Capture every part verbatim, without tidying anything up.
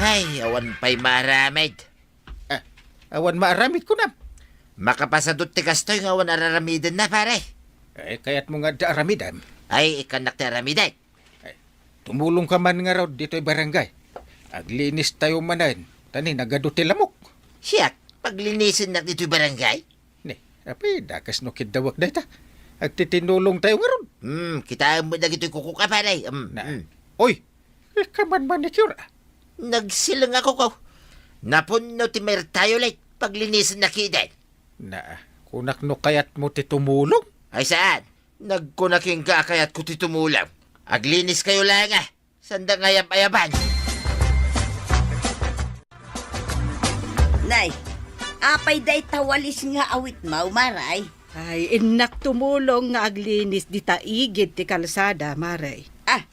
Ay, awan pay maaramid. Ah, awan maaramid kunam? Makapasadut ti kastoy nga awan araramidenna, pare. Ay, kayatmo nga adda aramidem? Ay, ikkannak ti aramiden. Ay, tumulongka man ngarud ditoy barangay. Aglinis tayo manen, ta ni nagadu ti lamok. Siak, paglinisennak ditoy barangay? Ni, apay, dakes no kiddawek dayta. Agtitinulong tayo ngarud. Hmm, kitaem met dagitoy kukok a, pare. Hmm, Na, hmm. Oy, ikaman manicure, ah. Nagsileng a kuko. Napunno ti mertayulit. Paglinisennak iden. Na, kunak no kayatmo ti tumulong? Ay saan? Nagkuna kenka a kayatko ti tumulong. Aglinis kayo laeng, ah. Sanda nga ayab-ayaban. Nay, apay dayta walis nga awitmo, Maray? Ay, innak tumulong nga aglinis dita igid ti kalsada, Maray. Ah,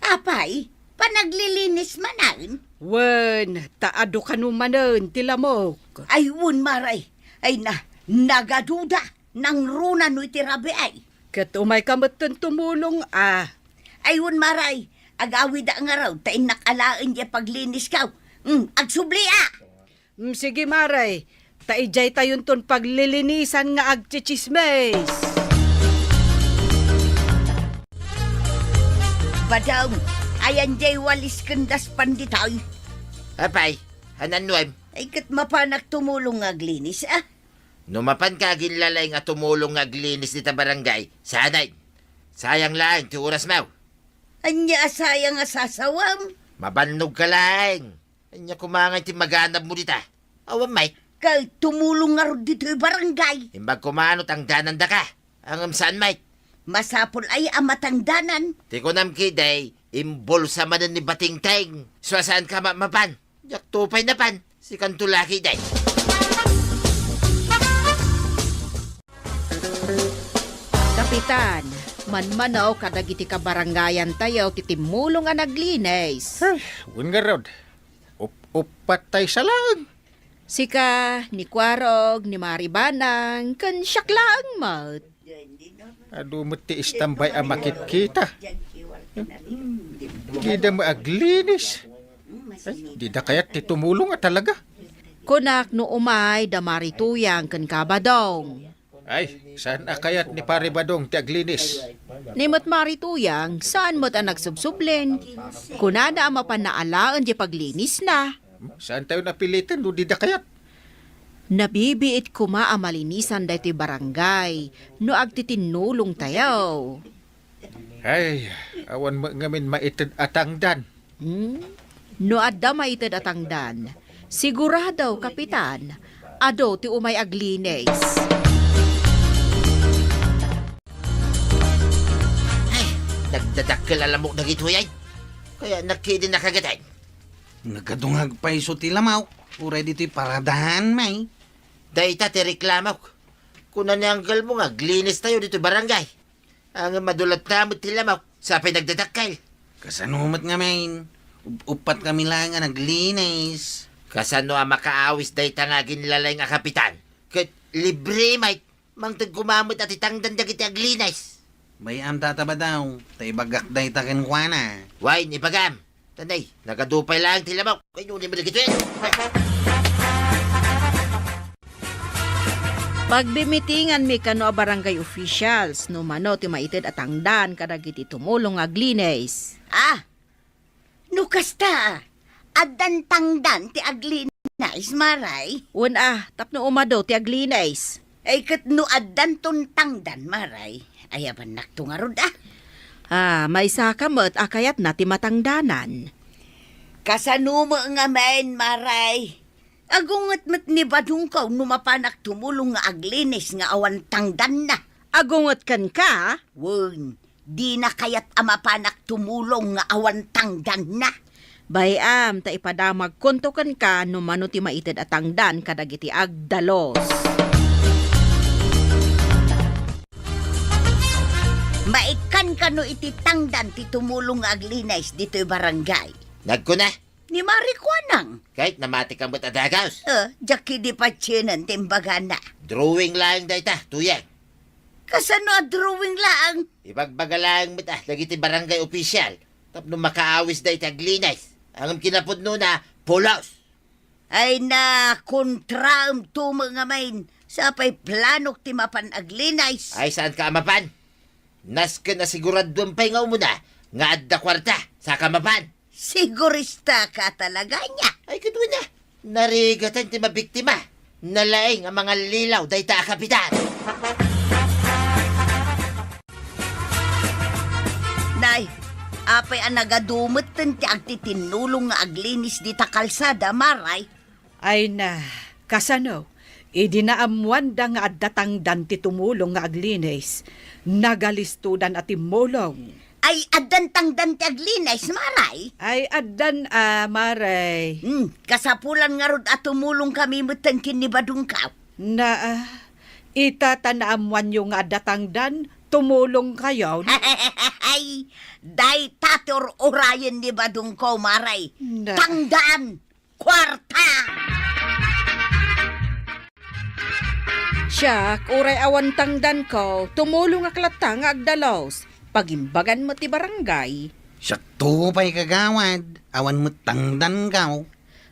apay, panaglilinis manen? Wen, ta adu kano manen ti lamok. Ay, wen, Maray. Ay na, nagaduda. Nangruna no iti rabii. Ket umayka metten tumulong, a. Ay, wen, Maray, agawida ngarud, ta innak alaen diay paglinisko. Mm, agsubli, a. Mm, sige, Maray, ta idiay tayonton paglilinisan nga agtsitsismis. Badong, ayan diay walis ken daspan ditoy? Apay, hanannuem? Ay, ket mapanak tumulong nga aglinis, a. No mapanka aginlalaing a tumulong nga aglinis dita barangay, saanen. Sayang laeng ti orasmo. Ania a sayang a sasawem? Mabannogka laeng. Ania koma ngay ti maganabmo dita? Awan met. Ket tumulong ngarud ditoy barangay. Imbag koma no tangdanandaka. Ngem saan met. Masapul aya a matangdanan? Ti kunam ketdi, imbulsa manen ni Batingting. Sua saanka ma-, mapan. Diakto pay napan. Sikanto la ketdi. Kapitan, manmano kadagiti kabarangayantayo ti timmulong a naglinis. Ay, wen ngarud. Up-, uppat tay sa laeng. Sika, ni Kuarog, ni Mari Banang, ken siak laeng met. Adu met ti istambay a makitkita. Dida maaglinis. Ay, dida kayat ti tumulong a talaga. Kunak no umay da Mari Tuyang ken ka Badong. Ay, saan a kayat ni Pare Badong ti aglinis? Ni met Mari Tuyang, saan met a nagsubsublin. Kunana a mapanna alaen ti paglinisna. Saan tayo napilitan no dida kayat? Nabibiit koma a malinisan daytoy barangay no agtitinnulong tayo. Ay, awan met ngamin maited a tangdan. Hmm? No adda maited a tangdan, sigurado, Kapitan, adu ti umay aglinis. Ay, nagdadakkel a lamok dagitoy ay. Kaya nakidi nakagatan. Nagadungag pay isu ti lamok, uray ditoy paradahan, may. Dayta ti reklamok. Kuna ni anggelmo nga aglinis tayo ditoy barangay. Ngem adu latta met ti lamok, sapay nagdadakkel. Kasano met ngamin? Up-, uppat kami laeng a naglinis. Kasano a makaawis dayta nga aginlalaing a kapitan? Ket libre met, mangted koma met a ti tangdan dagiti aglinis. Bay-am, Tata Badong, ta ibagak dayta kenkuana. Wen, ibagam. Tanay, nagadu pay laeng ti lamok. Ay, nuni mo dagitoy. Pagbimitinganmi kano a barangay officials no mano ti maited a tangdan kadagiti tumulong nga aglinis. Ah, no kasta, addan tangdan ti aglinis, Maray? Wen a, tapno umadu ti aglinis. Ay, ket no addanton tangdan, Maray, ayabannakto ngarud, a. Ah, maysaka met a kayatna ti matangdanan. Kasano met ngamin, Maray? Agunget met ni Badongko no mapanak tumulong nga aglinis nga awan tangdanna. Agunget kenka? Wen, dina kayat a mapanak tumulong nga awan tangdanna. Bay-am ta ipadamagkonto kenka no mano ti maited a tangdan kadagiti agdalus. Maikkan kano iti tangdan ti tumulong nga aglinis ditoy barangay? Nagkuna? Ni Mari Kuanang. Ket namati ka met a dagus. Eh, diak idi patienen ti imbagana. Drawing laeng dayta, Tuyang. Kasano a drawing laeng? Ibagbaga laeng met, a, dagiti barangay official tapno makaawis dayta aglinis. Ngem kinapudnona, pulos. Ay na, kontraem tumo nga main. Sapay planok ti mapan aglinis. Ay, saanka a mapan? Nasken a siguraduem pay nga umuna nga adda kuarta, saka mapan. Sigurista ka talaga ania? Ay, ket wen a. Narigatan ti mabiktima. Nalaing a mangallilaw dayta a kapitan. Nay, apay a nagadu metten ti agtitinnulong nga aglinis dita kalsada, Maray? Ay na, kasano? Idi naammoanda nga adda tangdan ti tumulong nga aglinis, nagalistodan a timmulong. Ay, addan tangdan ti aglinis, Maray? Ay, addan a, Maray. Hmm, kasapulan ngarud a tumulongkami metten ken ni Badongkaw. Naa, ita ta naammoanyo nga adda tangdan, tumulongkayon? Ay, dayta ti ur-urayen ni Badongko, Maray. Na. Tangdan! Kuarta! Siak, uray awan tangdanko, tumulongak latta nga agdalos. Pagimbagan met ti barangay. Siakto pay, kagawad, awan met tangdanko.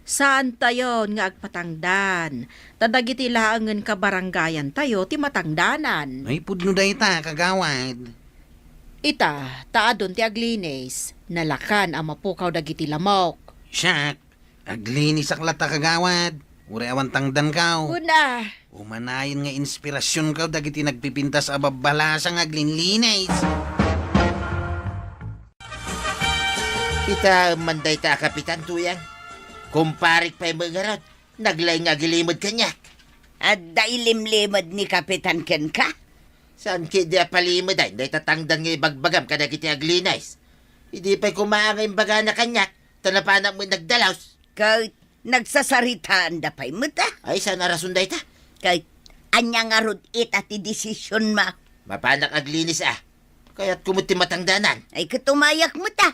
Saantayon nga agpatangdan, ta dagiti laengen kabarangayantayo ti matangdanan. Ay, pudno dayta, kagawad. Ita, ta adun ti aglinis, nalakan a mapukaw dagiti lamok. Siak, aglinisak latta, kagawad. Uray awan tangdanko. Kuna. Umanayon nga inspirasionko dagiti nagpipintas a babbalasa nga aglinlinis. Ita man dayta a kapitan, Tuyang. Kumparik pay met ngarud, naglaing nga agilimed kaniak. Adda ilimlimed ni Kapitan kenka? Saan ketdi a palimedan dayta tangdan nga ibagbagam kadagiti aglinis? Idi pay koma nga imbagana kaniak, ta napanak met nagdalos. Ket nagsasaritaanda pay met a. Ay, saan a rason dayta? Ket ania ngarud ita ti desisionmo? Mapanak aglinis a. Kayatko met ti matangdanan. Ay, ket umayak met a.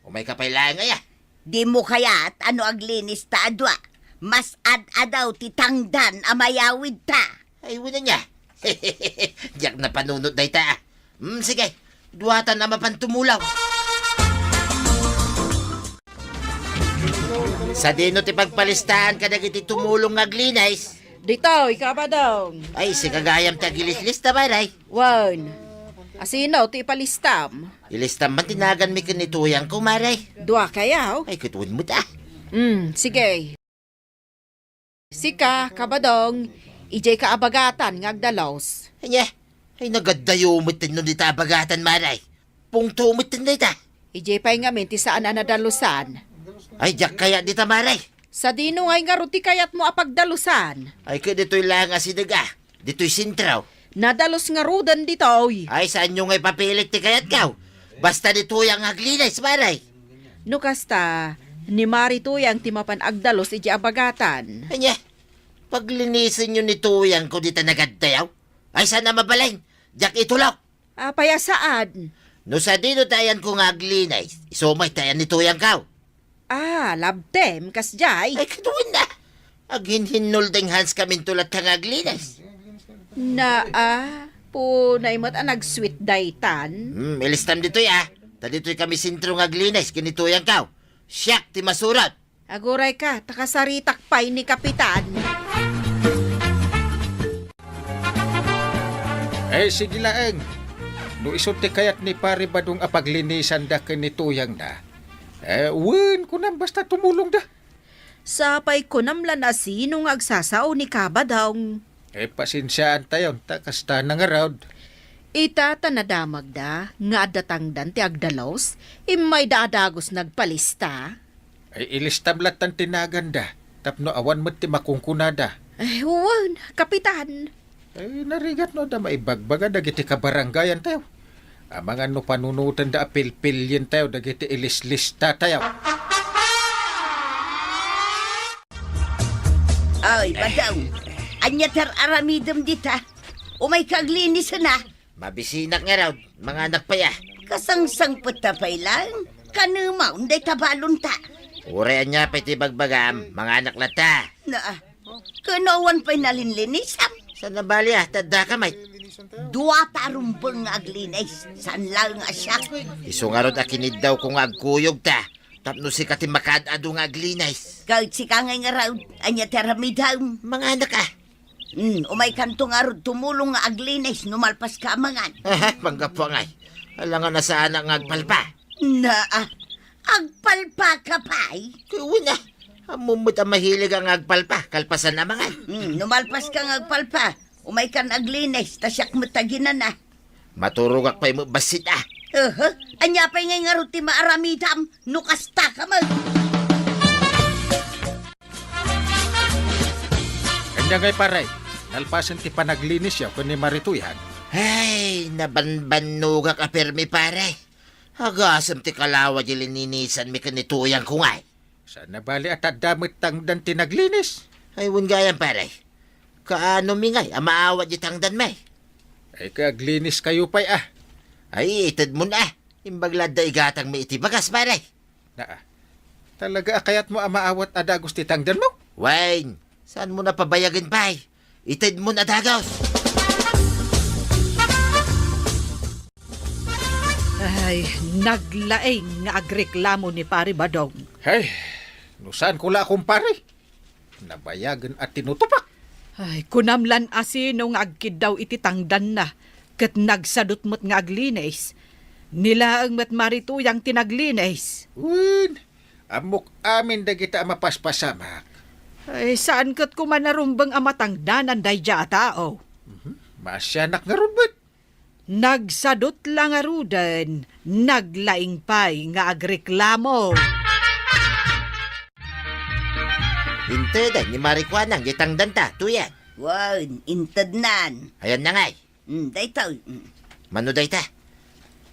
Umayka pay laeng aya. Dimo kayat a no aglinis ta a dua, mas ad-adaw ti tangdan a mayawidta. Ay, wen ania. Diak napanunot dayta a. Hmm, sige. Duatan a mapan tumulong. Sadino ti pagpalistaan kadagiti tumulong nga aglinis? Ditoy, Kabadong. Ay, sika gayam ti agilislista, Maray. Wen. Asino ti ipalistam? Ilistam man ti naganmi ken ni Tuyangko, Maray. Duakayo? Ay, ket wen met a. Hmm, sige. Sika, Kabadong, idiayka a bagatan nga agdalos. Ania? Ay, nagaddayo metten no dita a bagatan, Maray. Pungto metten dayta. Idiay pay ngamin ti saan a nadalusan. Ay, diak kayat dita, Maray. Sadino ngay ngarud ti kayatmo a pagdalusan? Ay, ket ditoy laeng a sideg a. Ditoy sentro. Nadalus ngaruden ditoy. Ay, saanyo nga ipapilit ti kayatko? Basta ni Tuyang aglinis, Maray. No kasta, ni Mari Tuyang ti mapan agdalus idiay a bagatan. Ania? Paglinisenyo ni Tuyangko dita nagaddayaw? Ay, saan a mabalin? Diak itulok. Apay a saan? No sadino ti ayanko nga aglinis, isu met ti ayan ni Tuyangko. Ah, labtem, kasdiay? Ay, ket wen a. Aghinhinnuldeng hanskaminto latta nga aglinis. Naa, punay met a nag-sweet daytan. Hmm, ilistam ditoy a. Ta ditoy kami sentro nga aglinis ken ni Tuyangko. Siak ti masurot. Agurayka, ta kasaritak pay ni Kapitan. Eh, sige laeng. No isu ti kayat ni Pari Badong a paglinisanda ken ni Tuyangna, eh, wen, kunam basta tumulongda. Sapay kunam la no sino nga agsasao ni Kabadong. Eh, pasensiaantayon, ta kasta na ngarud. Ita ta nadamagda nga adda tangdan ti agdalus, immayda a dagus nagpalista. Ay, ilistam lattan ti naganda, tapno awan met ti makunkunada. Ay, wen, Kapitan. Ay, narigat no adda maibagbaga dagiti kabarangayantayo. Amangan no panunotenda a pilpilientayo dagiti ilislistatayo. Ay, Badong, ania ti ar-aramidem dita? Umayka aglinis a. Mabisinak ngarud, manganak pay a. Kasangsangpetta pay laeng, kanemaon dayta balonta. Uray ania pay ti bagbagam, manganak latta. Naa, ken no awan pay nalinlinisam. Saan a bali a, ta addaka met. Duata a rumbeng nga aglinis, saan laeng a siak. Isu ngarud a kiniddawko nga agkuyogta. Tapno sika ti makaad-adu nga aglinis. Ket sika ngay ngarud, ania ti aramidem? Manganak a. Hmm, umaykanto ngarud tumulong nga aglinis no malpaska a mangan. Aha, panggapuangay. Alangan a saanak nga agpalpa. Naa, agpalpaka pay? Ket wen a. Ammom met a mahilig nga agpalpa, kalpasan a mangan. Hmm, no malpaska nga agpalpa, umaykan aglinis, ta siak met aginana. Maturogak pay met bassit a. Aha, ania pay ngay ngarud ti maaramidem no kasta ka met? Ania ngay, pare? Nalpasen ti panaglinisyo ken ni Marituyan? Ay, nabanbannogak a permi, pare. Agasem ti kalawa di lininisanmi ken ni Tuyangko ngay. Saan a bali a ta adda met tangdan ti naglinis? Ay, wen gayam, pare. Kaanomi ngay a maawat di tangdanmi? Ay, ket agliniskayo pay a. Ay, itedmon a. Imbag la adda igatangmi iti bagas, pare. Naa. Talaga a kayatmo a maawat a dagus ti tangdanmo? Wen, saanmo a pabayagen pay? Itedmon a dagus. Ay, naglaing nga agreklamo ni Pare Badong. Ay, no saanko la a kumpare? Nabayagen a tinutupak. Ay, kunam lan a sino nga agkiddaw iti tangdanna, ket nagsadut met nga aglinis. Ni laeng met Marituyang ti naglinis. Wen, ammok amin dagita a mapaspasamak. Ay, saan ket koma a rumbeng a matangdanan daydiay a tao. Mhm. Maasianak ngarud met. Nagsadut la ngaruden, naglaing pay nga agreklamo. Inteden ni Marikuanang di tangdanta, Tuyang. Wen, intednan. Ayanna ngay. Mm, daytoy. Mm. Mano dayta?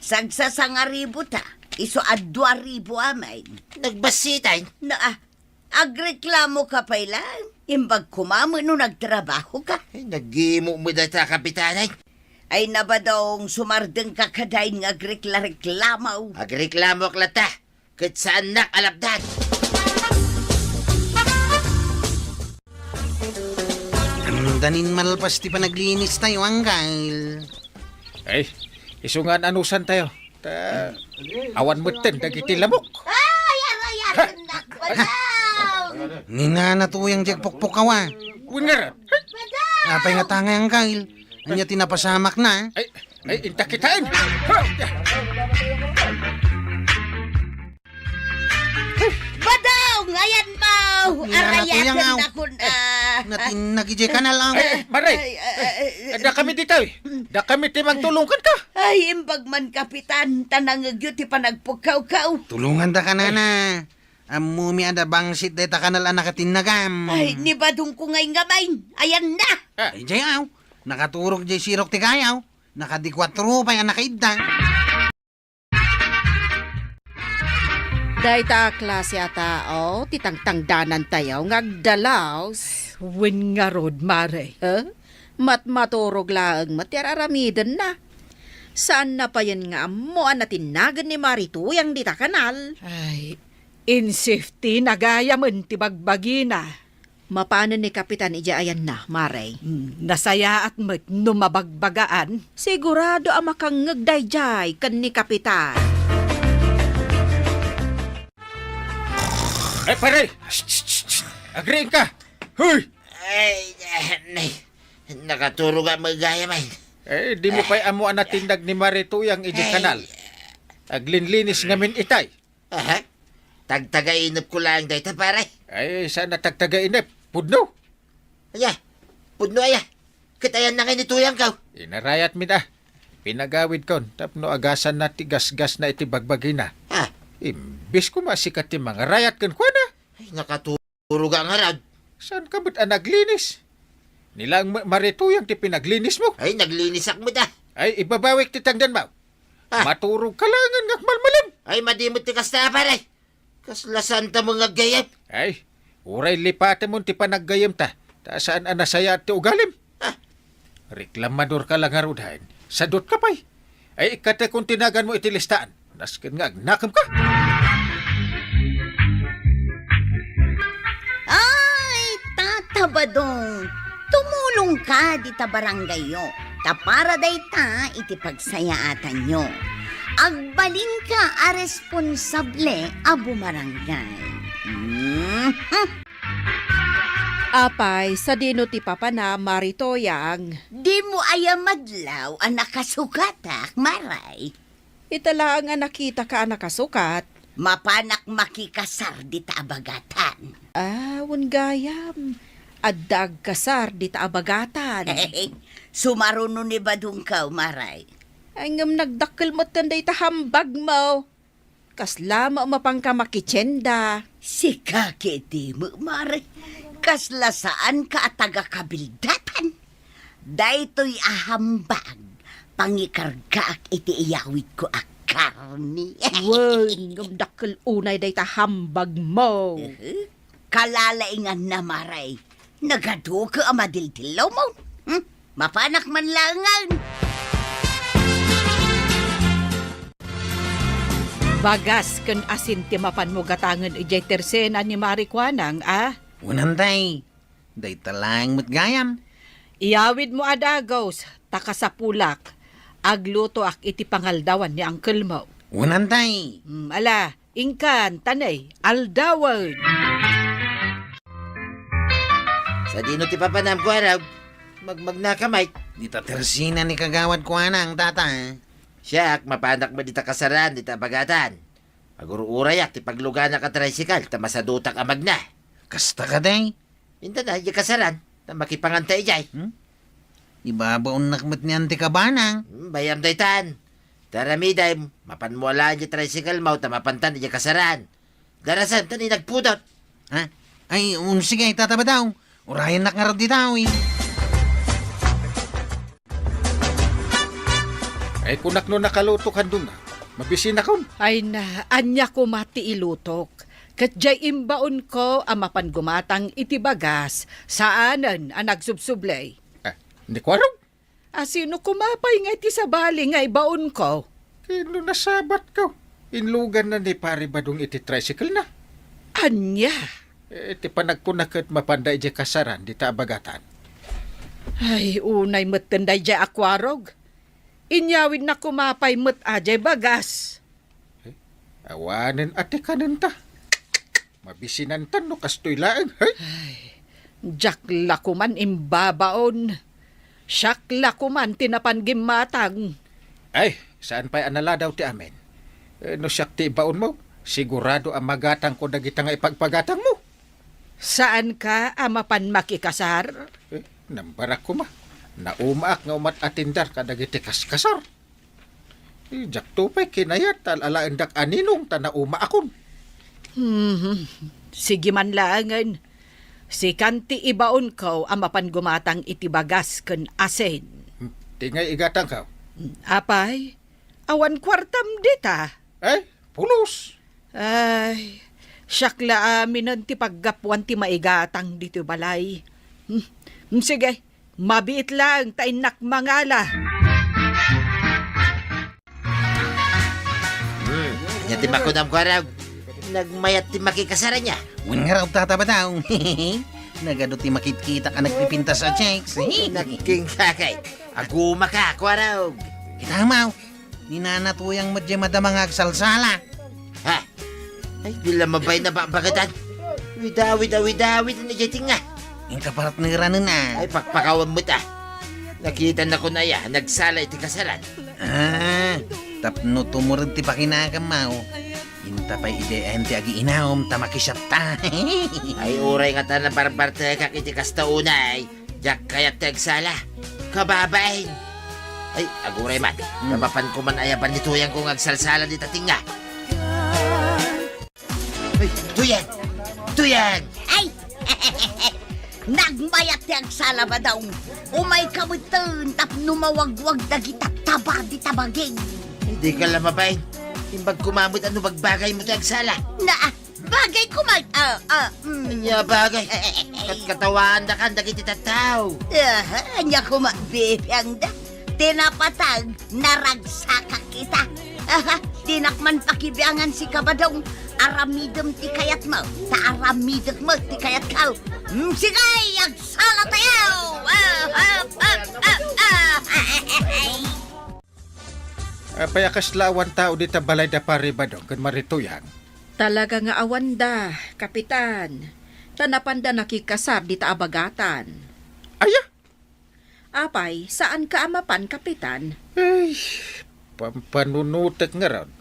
Sagsasangaribu ta, isu a dua ribu amin. Nagbassiten? Naa, agreklamoka pay laeng. Imbag koma met no nagtrabahoka. Ay, nagimo met dayta, Kapitan, ay. Ay, Badong, sumardengka kadayn nga agreklareklamo. Agreklamoak latta, ket saannak a lapdan. Amda nin malpas ti panaglinistayo, Anggal. Ay, isu nga an-anusantayo. Ta, awan metten dagiti lamok. Ay, aray, aray, nak, Badong! Ni Nana Tuyang diay agpukpukaw a. Wen ngarud. Apay ngata ngay, Anggal? Ania ti napasamakna? Ay, ay, inta kitaen. Badong, ayanmo! Ni Nana Tuyang, aw. Arayaten nakon, ah. Natinnag idiay kanal, aw. Ay, ay, pare. Ay, ay, ay, ay. Dakami ditoy. Dakami ti mangtulong kenka. Ay, imbag man, Kapitan, ta nangngegyo ti panagpukkawkaw. Tulongandaka, Nana. Ammomi a da bangsit dayta kanal a nakatinnagam. Ay, ni Badongko ngay ngamin. Ayanna. Ah. Ay, diay, aw. Nakaturog diay sirok ti gayaw. Nakadi kuatro pay a nakaidda. Dayta a klase a tao ti tangtangdanantayo nga agdalaus. Wen ngarud, Mare. Huh? Matmaturog laeng met ti ar-aramidenna. Saanna payen nga ammo a natinnagen ni Marituyang dita kanal. Ay, in safety na gayamen ti bagbagina. Mapanen ni Kapitan idiay ayanna, Mare. Hmm, nasayaat met no mabagbagaan. Sigurado a makangngeg daydiay ken ni Kapitan. Ay, pare! Shh, shh, shh, shh! Agriingka! Hoy! Ay, ay, nakaturog a magayam ay. Eh, dimo pay ammo a natinnag ni Marituyang idiay kanal. Aglinlinis ngamin itay. Aha. Tagtagainepko laeng dayta, pare. Ay, saan a tagtagainep. Pudno. Aya, pudno aya. Ket ayanna ngay ni Tuyangko. Inarayatmi da. Pinagawidkon tapno agasanna ti gasgasna iti bagbagina. Ah. Imbes koma sika ti mangarayat kenkuana. Ay, nakatu- Uruga ngarud. Saanka met a naglinis? Ni laeng Ma-, Marituyang ti pinaglinismo. Ay, naglinisak met a. Ay, ibabawik ti tangdanmo. Ah. Maturogka laengen nga agmalmalem. Ay, madi met ti kasta, pare. Kasla saanta met nga aggayem. Ay, uray lipatemon ti panaggayemta, ta saan a nasayaat ti ugalim. Ah. Reklamadorka la ngaruden. Sadutka pay. Ay, ikkatekon ti naganmo iti listaan. Nasken nga agnakemka. Ay, Tata Badong, tumulongka dita barangayyo, ta para dayta iti pagsayaatanyo. Agbalinka a responsable a bumarangay. Mhm. Apay, sadino ti papana, Mari Toyang? Dimo aya madlaw a nakasukatak, Maray? Ita laeng a nakitaka a nakasukat. Mapanak makikasar dita a bagatan. Ah, wen gayam. Adda agkasar dita a bagatan. Sumaruno ni badongko, Maray. Ay, ngem nagdakkel metten dayta hambagmo. Kasla met mapanka makitienda. Sika ketdi met, Mari. Kasla saanka a taga-kabildatan. Daytoy a hambag, pangikargaak iti iyawidko a karne. Wen, ngem dakkel unay dayta hambagmo. Ehe. Kalalainganna, Maray. Nagaduko a madildillawmo. Hmm? Mapanak man laengen. Bagas ken asin ti mapanmo gatangen idiay tersena ni Mari Kuanang, a? Wen, Tay. Dayta laeng met gayam. Iyawidmo a dagus, ta kasapulak. Aglutoak iti pangaldawan ni angkelmo. Wen, Tay. Hmm, ala, inkan, tanay, aldawen. Sadino ti papanam, Kuarog? Magmagnaka met. Dita tersena ni Kagawad Kuanang, Tata. Siak, mapanak met dita kasaran, dita bagatan. Agur-urayak ti pagluganak a tricycle, ta masadutak a magna. Kasta kadi? Inta na, idiay kasaran, ta makipanganta idiay. Hmm? Ibabaonnak met ni Auntie Kabanang. Hmm, bayam daytan. Ta aramidem, mapanmo a laeng idiay tricycle mo, ta mapantan idiay kasaran. Darasan, ta ni nagpudot. Ha? Ay, um, sige, Tata Badong. Urayennak ngarud dita, uy. Ay, kunak no nakalutok handuna. Mabisinakon. Ay na, ania koma ti ilutok? Ket diay imbaonko a mapan gumatang iti bagas, saanen a nagsubsublay. Ah, ni Kuarog? A, sino koma pay nga iti sabali nga ibaonko? Ken no nasabatko, inluganna ni Pari Badong iti tricycle na. Ania? Eh, ti panagkuna ket mapanda idiay kasaran dita a bagatan. Ay, unay metten daydiay a Kuarog. Inyawidna koma pay met a diay bagas. Eh, awanen a ti kanenta. Mabisinantan no kastoy laeng, hey? Ay, diak la koman imbabaon. Siak la koman ti napan gimmatang. Ay, saan pay a naladaw ti amin. Eh, no siak ti ibaonmo, sigurado a magatangko dagita nga ipagpagatangmo. Saanka a mapan makikasar? Eh, nambarak koma. Naumaak nga umat-atindar kadagiti kaskasar. Eh, diakto pay kinayat ta al-alaendak a ninong ta naumaakon. Hmm, sige man laengen. Sikan ti ibaonko a mapan gumatang iti bagas ken asin. Hmm, ti ngay igatangko? Hmm, apay, awan kuartam dita. Ay, pulos. Ay, siak la aminen ti paggapuan ti maigatang ditoy balay. Hmm, hmm, sige. Mabiit laeng ta innak mangala. Hmm, ania ti makunam, Kuarog? Nagmayat ti makikasar ania? Wen ngarud, Tata Badong. Nagadu ti makitkitak a nagpipintas a chicks. Nagkingkakay. Agumaka, Kuarog. Kita, Maw. Ni Nana Tuyang met diay madama nga agsalsala. Ha? Ay, di la mabain a babagatan. Awid-awid, awid-awid, ania diay tinga? Inka partneran na. Ay, pakpakawan met a. Nakitanakon aya, nagsala iti kasaran. Ah, tapno tumurod ti pakinakam, Maw. Inta pay idiay ayan ti agiinam, ta makisiatta. Ay, uray ngata nabarbartekak iti kasta unay. Diak kayat ti agsala. Kababain! Ay, aguray man. Hmm. Napapan ko man aya ban ni Tuyang ko nga agsalsala dita tinga. Ay, Tuyang! Tuyang! Ay! Nagmayat ti agsala, Badong. Umayka metten tapno mawagwag dagita taba dita baging. Ay, dika la mabain. Imbag koma met a no bagbagaymo ti agsala. Na, Bagay koma, ah, ah, mm. Ania bagay? Katkatawaandakan dagiti tattao. Ah, ania koma, bibiangda? Ti napatag, naragsakak ita. Ah, dinak man pakibiangan, sika, Badong. Aramidem ti kayatmo, ta aramidek met ti kayatko. Mm, sige, agsala tayo! Ah, ah, ah, ah, ah. Apay a kasla awan tao dita balay da Pari Badong ken Mari Tuyang? Talaga nga awanda, Kapitan. Ta napanda nakikasar dita a bagatan. Aya? Apay, saanka a mapan, Kapitan? Ay, pampanunutek ngarud.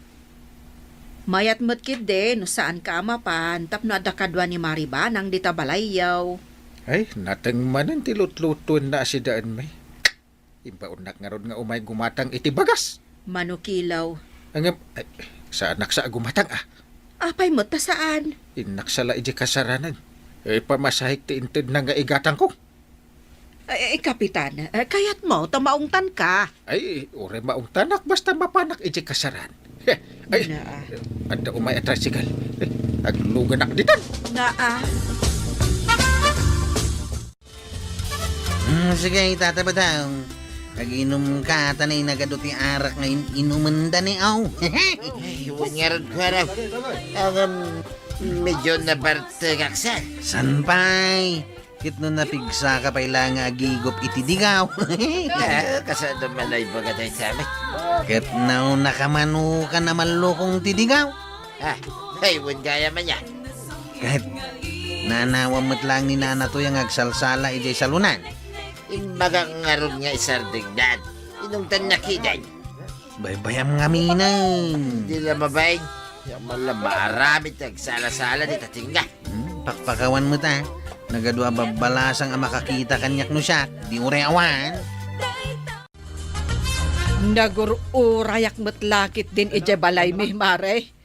Mayat met ketdi no saanka a mapan tapno adda kadua ni Mari Banang dita balayyo. Ay, nateng manen ti lutlutoenna a sidaenmi. Imbaonnak ngarud nga umay gumatang iti bagas. Manukilaw. Ngem, ay, saanak sa a gumatang, a. Apay met ta saan? Innak sa la idiay kasaranan. Ipamasahek ti intedna nga igatangko. Ay, ay, Kapitan, eh, kayatmo ta maungtanka? Ay, uray maungtanak basta mapanak idiay kasaranan. Ay, adda umay a tricycle. Eh, agluganak ditan. Naa. Mm, sige, Tata Badong. Aginumka, ta nay nagadu ti arak nga in-inumenda ni aw. Ay, wen ngarud, kuarog. Agam, medyo nabartekak sa. Saan pay? Ket no napigsaka pay la nga agigup iti digaw. Ah, kasano man ay baga tayo sa amin? Ket no nakamano ka na mallukong ti digaw? Ah, ay, wen gayam aya. Ket nanawam met laeng ni Nana Toy nga agsalsala idiay salonan. Imbagak ngarud nga isardengdan. Inungtanna ketdin. Baybayam ngamin. Di la mabain. Diak man la maaramid ti agsala-sala dita tengnga. Hmm, pakpakawan met a. Nagadu a babbalasang a makakita kaniak no siak. Di uray awan. Nagur-urayak met la ketdin idiay balaymi, Mare.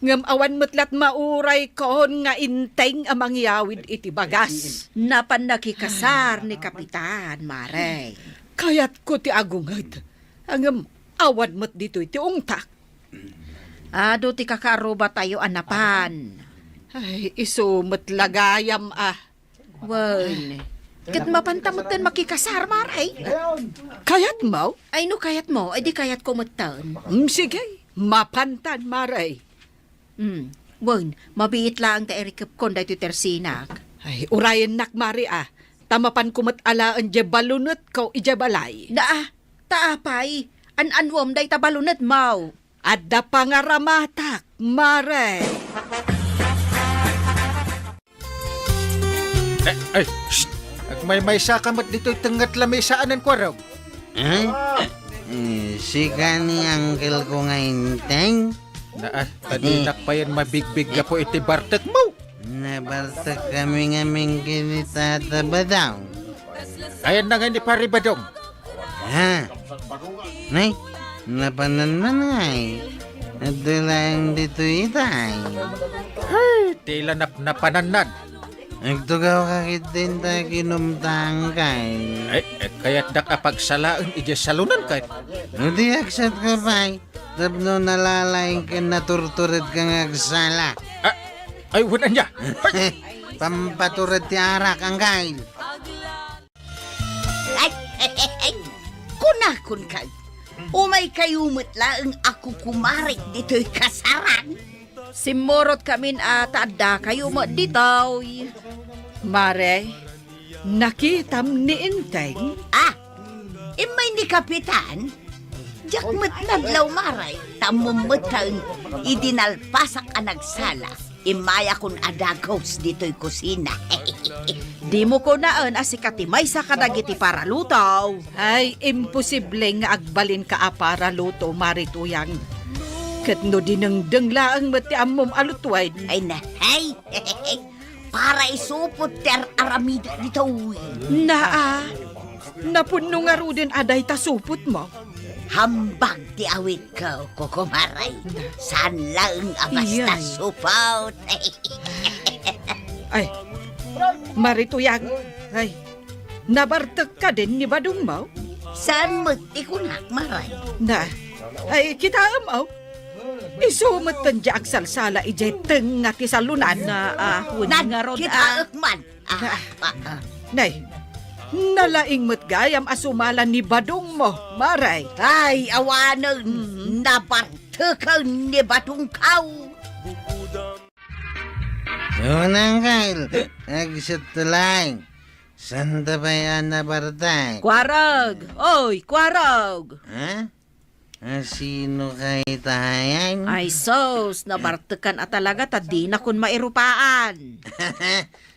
Ngem awan met la ti mauraykon nga inteng a mangyawid iti bagas. Napan nakikasar ni Kapitan, Mare. Kayatko ti agunget. Ngem awan met ditoy ti ungtak. Adu ti kakaarrubatayo a napan. Ay, isu met la gayam a. Wen, ket mapanta metten makikasar, Mare. Kayatmo? Ay, no kayatmo, ay di kayatko metten. Mm, sige, mapantan, Mare. Mm, wen, mabiit laeng ta irikepkon daytoy tersinak. Ay, urayennak, Mare, a. Ta mapanko met alaen diay balunetko idiay balay. Naa, ta apay, an-anuem dayta balunetmo? Adda pangaramatak, Mare. Eh, ay, shh! Agmaymaysa ka met ditoy tengnga ti lamesa, anan, kuarog? Eh? Eh, sika ni uncle ko nga inteng? Naa, ta dinak payen mabigbig gapu iti bartekmo. Nabartek kami ngamin ken ni Tata Badong. Ayanna ngay ni Pari Badong? Ha? Nay, napanan man ngay. Adda laeng ditoy itay. Ay, ti la napnapanannan. Agtugaw ka ketdin ta kinumtangkay. Ay, eh, kayatdak a pagsalaen idiay salonan kay. No di agsat ka pay, tapno nalalaing ken naturtured ka nga agsala. Ah, ay, wen ania? Ay! Pampatured ti arak, anggal. Ay, kunakon kay, umaykayo met laeng a kukumarek ditoy kasaran. Simmurot kamin a ta addakayo met ditoy. Mare, nakitam ni Enteng? Ah, immay ni Kapitan? Diak met nadlaw, Mare, ta ammom met laeng idi nalpasak a nagsala. Immayakon a dagus ditoy kusina. Dimo kunaen a sika ti maysa kadagiti paraluto. Ay, imposible nga agbalinka a paraluto, Mari Tuyang. Ket no dinengdeng laeng met ti ammom a lutuen. Ay, na, ay, para isupot ti ar-aramidek ditoy. Naa, napunno ngaruden a dayta supotmo. Hambag ti awitko, kukumare. Saan laeng a basta supot. Ay, Mari Tuyang. Ay, nabartek kadin ni badongmo? Saan met ti kunak, Mare? Na, ay, kitaem, aw. Isu metten diay agsalsala idiay tengnga ti salonan. Na, ah, wen ngarud, ah. Kitaek man. Ah, ah, ah. Nay, nalaing met gayam a sumala ni badongmo, Mare. Ay, awanen, nabarteken ni badongko. Unang kail, agsutlay. Santa pay a nabartek? Kuarog! Oy, kuarog! Ha? A, sino kay tayan? Ay sus, nabartekan a talaga ta dinakon mairupaan.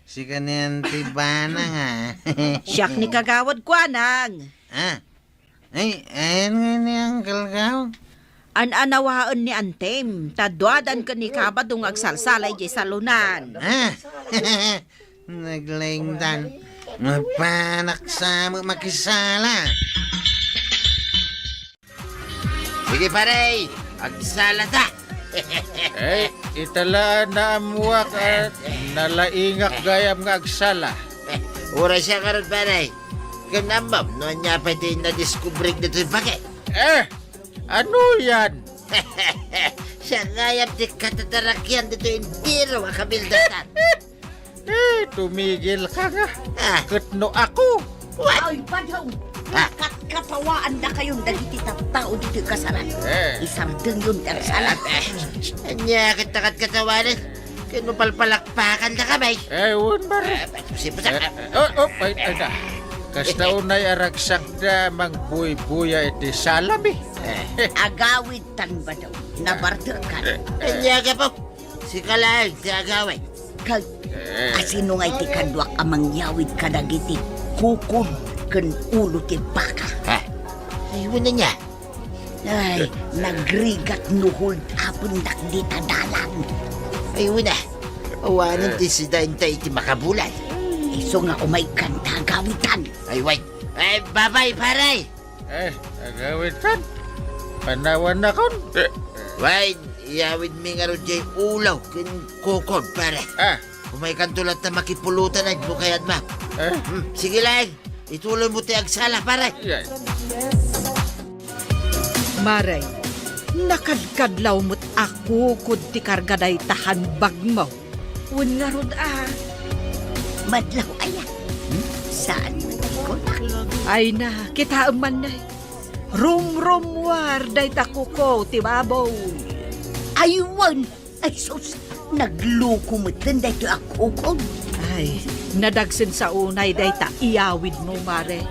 Sika ni Auntie Bana nga. Siak ni kagawad kuanang. Ah, ay, ayan nga ni Uncle Gaw. An-anawaen ni Antem, ta duadan ken ni Kabado nga agsalsala idiay salonan. Ah, naglaingtan. Mapanak sa makisala. Sige, pare, agsala ta. Eh, ita la naammuak a nalaingak gayam nga agsala. Uray siak ngarud, pare. Ken ammom no ania pay ti nadiskubrik ditoy bagi? Eh, ano yan? Siak gayam ti katatarakian ditoy entero a kabildatan. Eh, tumigil ka nga. Ah. Ket no ako? What? Ay, padaw! Ah. Katkatawan da kayon dagiti tattao ditoy kasaran. Eh. Isardengyon ti agsala. Eh, ania ket ta katkatawan? Ken no palpalakpakan da kami. Eh, wen, pare. Eh, pusi-pusi. Eh, eh, oh, oh, ay, ay, da. Kasta unay aragsakda mangbuybuya iti salami. Eh. Agawid tan badaw. Nabartekan. Eh, eh. Ania gapu? Sika laeng ti agawid. Kag, eh, asino ngay ti kaduak a mangyawid kadagiti kukod ken ulo ti baka? Ha? Ay, wen ania? Ay, nagrigat no hold-upendak dita dalan. Ay, wen a. Awanen ti sida inta iti makabulan. Isu nga umaykan ta agawidan. Ay, wen. Ay, babay, pare! Eh, agawidan? Panawannakon? Wen, iyawidmi ngarud diay ulo ken kukod, pare. Ah. Umaykanto latta makipulotan, ay, no kayatmo. Eh? Hmm, sige laeng. Ituloymo ti agsala, pare. Yan. Mare, nakadkadlaw met a kukod ti karga dayta handbagmo. Wen ngarud a. Madlaw aya? Hmm? Saan man ti kunak? Ay na, kitaem man, nay. Rumrummuar dayta kuko ti baboy. Ay, wen! Ay, sus! Nagluko metten daytoy a kukod. Ay, nadagsen sa unay dayta iyawidmo, Mare.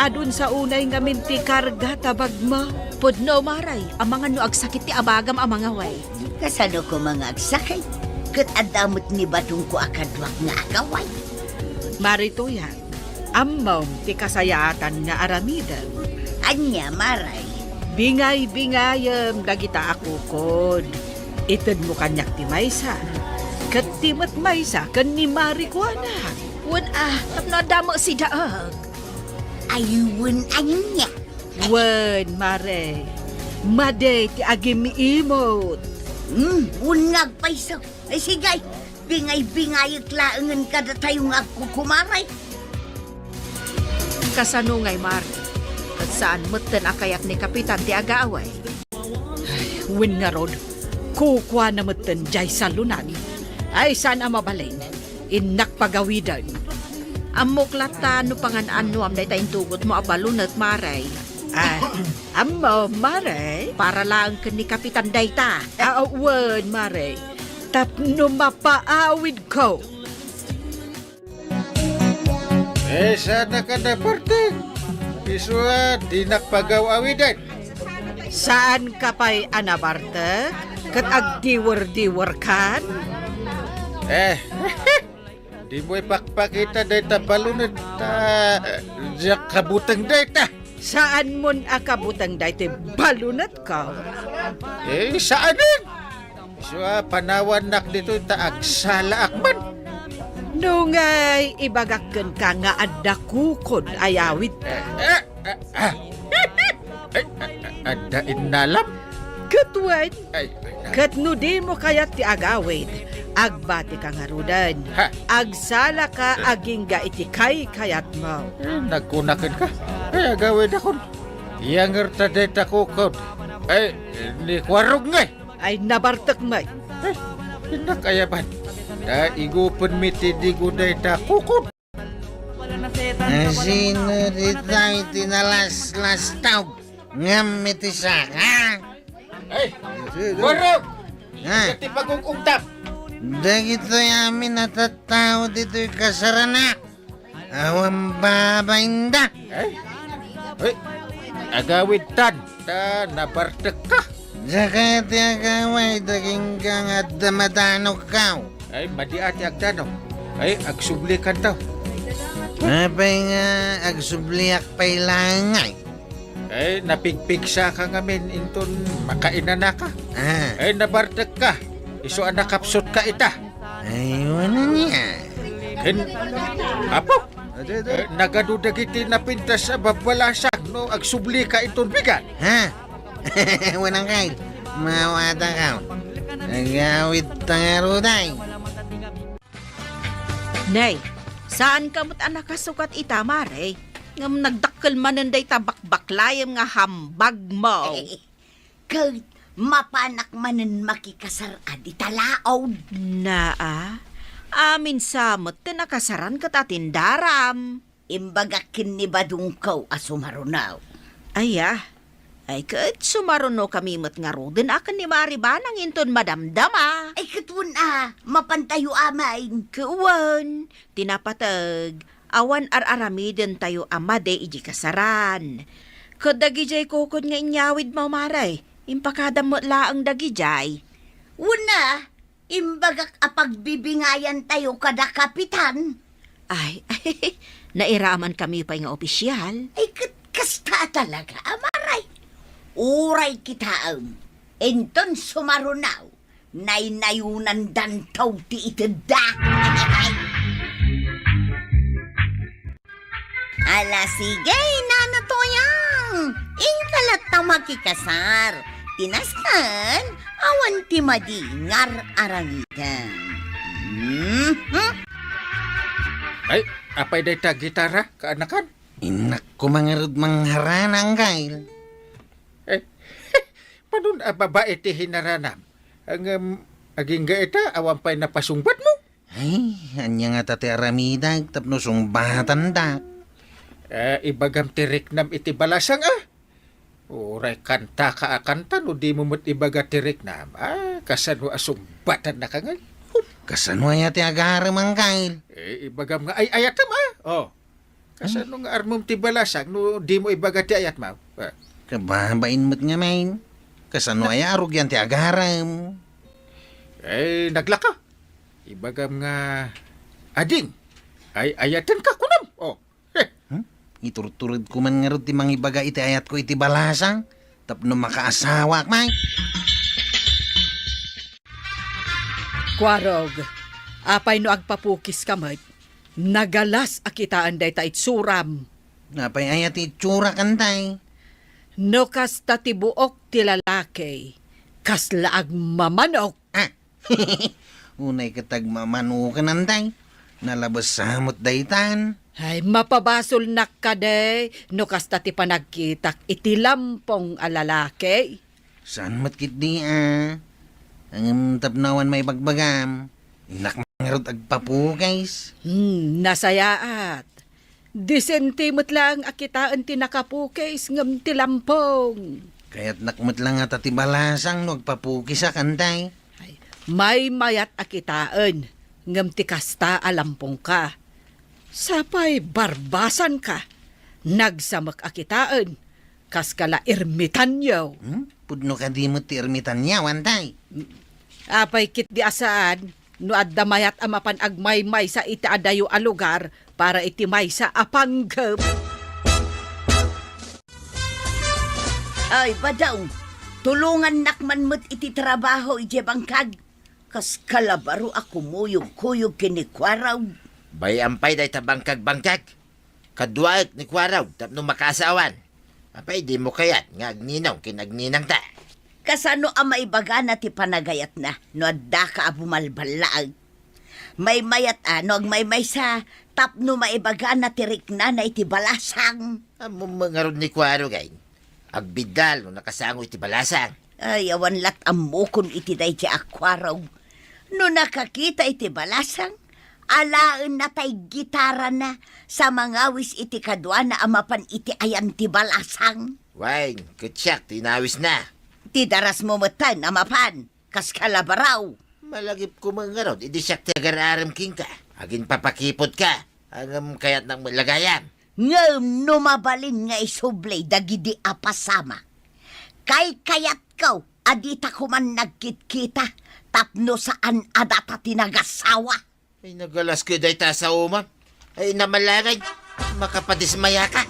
Adun sa unay ngamin ti karga ta bagmo. Pudno, Mare, amangan no agsakit ti abagam a mangaway. Kasano koma nga agsakit? Ket adda met ni batongko a kaduak nga agaway. Mare Tuya, ammom ti kasayaatan nga aramidem. Ania, Mare? Bingay-bingayem dagita a kukod. Itedmo kaniak ti maysa, ket ti met maysa ken ni Mare Kuana. Wen a, tapno adda met sidaek. Ay, wen ania? Wen, Mare. Madi ti agim-imot. Hmm, wen nga agpayso. Ay, sige, bingay-bingayek laengen kadatayo nga agkukumare. Kasano ngay, Mare? Ket saan metten a kayat ni Kapitan ti agaaway? Ay, wen ngarud, kukuana metten diay salonan. Ay, saan a mabalin. Innak pagawiden. Ammok latta no pangan-annuam dayta intugotmo a balunet, Mare. Ah, ammo, Mare? Para laeng ken ni Kapitan dayta. Ah, wen, Mare. Tapno mapaawidko. Eh, saan a kada parte? Isu a, dinak pagaw-awiden. Saanka pay a nabartek ket agdiwer-diwerkan? Eh, dimo ipakpakita dayta balunet ta diak kabuteng dayta. Saanmon a kabuteng daytoy balunetko? Eh, saanen? Isu a, panawannak ditoy ta agsalaak man. No ngay, ibagak kenka nga adda kukod a yawidta. Eh, eh, eh, ah. Ay, a-, a-, adda innalam? Ket wen, ay, ay, ay. Ket no dimo kayat ti agawid, agbatika ngaruden. Ha? Agsalaka agingga iti kaykayatmo. Eh, nagkunakenka? Ay, agawidakon. Iyanger ta dayta kukod. Ay, ni kuarog ngay. Ay, nabartek met. Eh, innak ayaban. Ta igupenmi ti digo dayta kukod. Asino ditoy ti nalaslastaw ngem iti saka? Ay, warog! Ha? Iti pagugugtap. Dagitoy amin a tattao ditoy kasaranak. Awan babainda. Eh? Eh, agawid tan. Ah, nabartekka. Daka ti agaway, dagingga nga adda madanogkaw. Ay, madi a ti agdanong. Ay, agsubli kanto. Apay nga agsubliak pay langay? Ay, napigpigsa ka ngamin inton makainanaka. Ah. Ay, nabartek ka. Isu a nakapsut ka ita. Ay, wala niya. Ken, apo, eh, nagadu dagiti napintas a babbalasang no agsubli ka inton bigat. Ha? Wala kay, mawata ka. Agawid ta nga ruday. Nay, saan ka met a nakasukat ita, Mare? Ngem nagdakkel manen dayta bakbaklayem nga hambag mo. Ket mapanak manen makikasar a di talaod. Naa, amin sa met ti nakasaran ket atindaram. Imbagak ken ni badongko a sumaruno. Aya, ay ket sumarunokami met ngaruden a ken ni Mari Banang inton madamdama. Ay ket wen a, mapantayo amin. Ket wen, ti napateg, awan ar-aramidentayo a madi iti kasaran. Ket dagidiay kukod nga inyawidmo, Mare, impakadam met laeng dagidiay. Wen a, imbagak a pagbibingayantayo kada kapitan. Ay, nairamankami pay nga opisial. Ay, ket kasta talaga, Mare. Uray kitaem, inton sumaruno, naynayonandanto ti itedda. Ala, sige, Nana Toyang. Inka latta makikasar. Ti nasken, awan ti madi nga ar-aramidem. Mhm. Ay, apay dayta gitara, kaanakan? Innak koma ngarud mangharana, Anggail. Eh, panon a babae ti hinaranam? Ngem, agingga ita, awan pay napasungbatmo? Ay, ania ngata ti aramidek tapno sungbatandak? Eh, ibagam ti riknam iti balasang, a? Uray kantaka a kanta no dimo met ibaga ti riknam. Ah, kasano a sungbatannaka ngay? Huh! Kasano aya ti agarem, Anggail? Eh, ibagam nga ay-ayatem, a? Oh. Kasano nga armem ti balasang no dimo ibaga ti ayatmo? Ah. Kababain met ngamin. Kasano aya a rugian ti agarem? Eh, naglaka. Ibagam nga, ading, ay-ayatenka, kunam. Oh. Heh. Hmm? Iturturedko man ngarud ti mangibaga iti ayatko iti balasang tapno makaasawaak, Mike. Kuarog, apay no agpapukiska met? Nagalas a kitaen dayta itsuram. Apay aya ti itsurak, Antay? No kasta ti buok ti lalaki, kasla agmamanok. Ah, unay ket agmamanoken, Antay. Nalabes sa met daytan. Ay, mapabasolnak kadi no kasta ti panagkitak iti lampong a lalaki. Saan met ketdi a? Ngem tapno awan maibagbagam, innak ngarud agpapukis. Hmm, nasayaat. Disente met laeng a kitaen ti nakapukis ngem ti lampong. Kayatnak met la ngata ti balasang no agpapukisak, Antay. Ay, maymayat a kitaen ngem ti kasta a lampongka. Sapay barbasanka. Nagsamek a kitaen. Kaskala ermitanyo. Hmm? Pudno kadi met ti ermitanyo, Antay? Apay ketdi a saan, no adda mayat a mapan agmaymaysa iti adayo a lugar para iti maysa a panggep. Ay, Badong, tulongannak man met iti trabaho idiay bangkag. Kaskala baro a kumuyogkuyog ken ni Kuarog. Bay-am pay dayta bangkag-bangkag. Kaduaek ni Kuarog tapno makaasawan. Apay, dimo kayat nga agninong ken agninangta? Kasano a maibagana ti panagayatna no addaka a bumalballaag? Maymayat a no agmaymaysa tapno maibagana ti riknana iti balasang. Ammom ngarud ni Kuarog ay, agbiddal no nakasango iti balasang. Ay, awan lat ammokon iti daydi a Kuarog. No nakakita iti balasang, alaenna tay gitarana sa mangawis iti kaduana a mapan iti ayan ti balasang. Wen, ket siak ti inawisna. Ti darasmo metten a mapan, kaskala baro. Malagipko met ngarud idi siak ti agar-arem kenka. Aginpapakipudka, ngem kayatnak met la gayam. Ngem no mabalin nga isubli dagidi a pasamak, Kaykayatko a dita koman nagkitkita tapno saan a data ti nagasawa. Ay, nagalas ko dayta a saoman. Ay, namalagay. Makapadismayaka.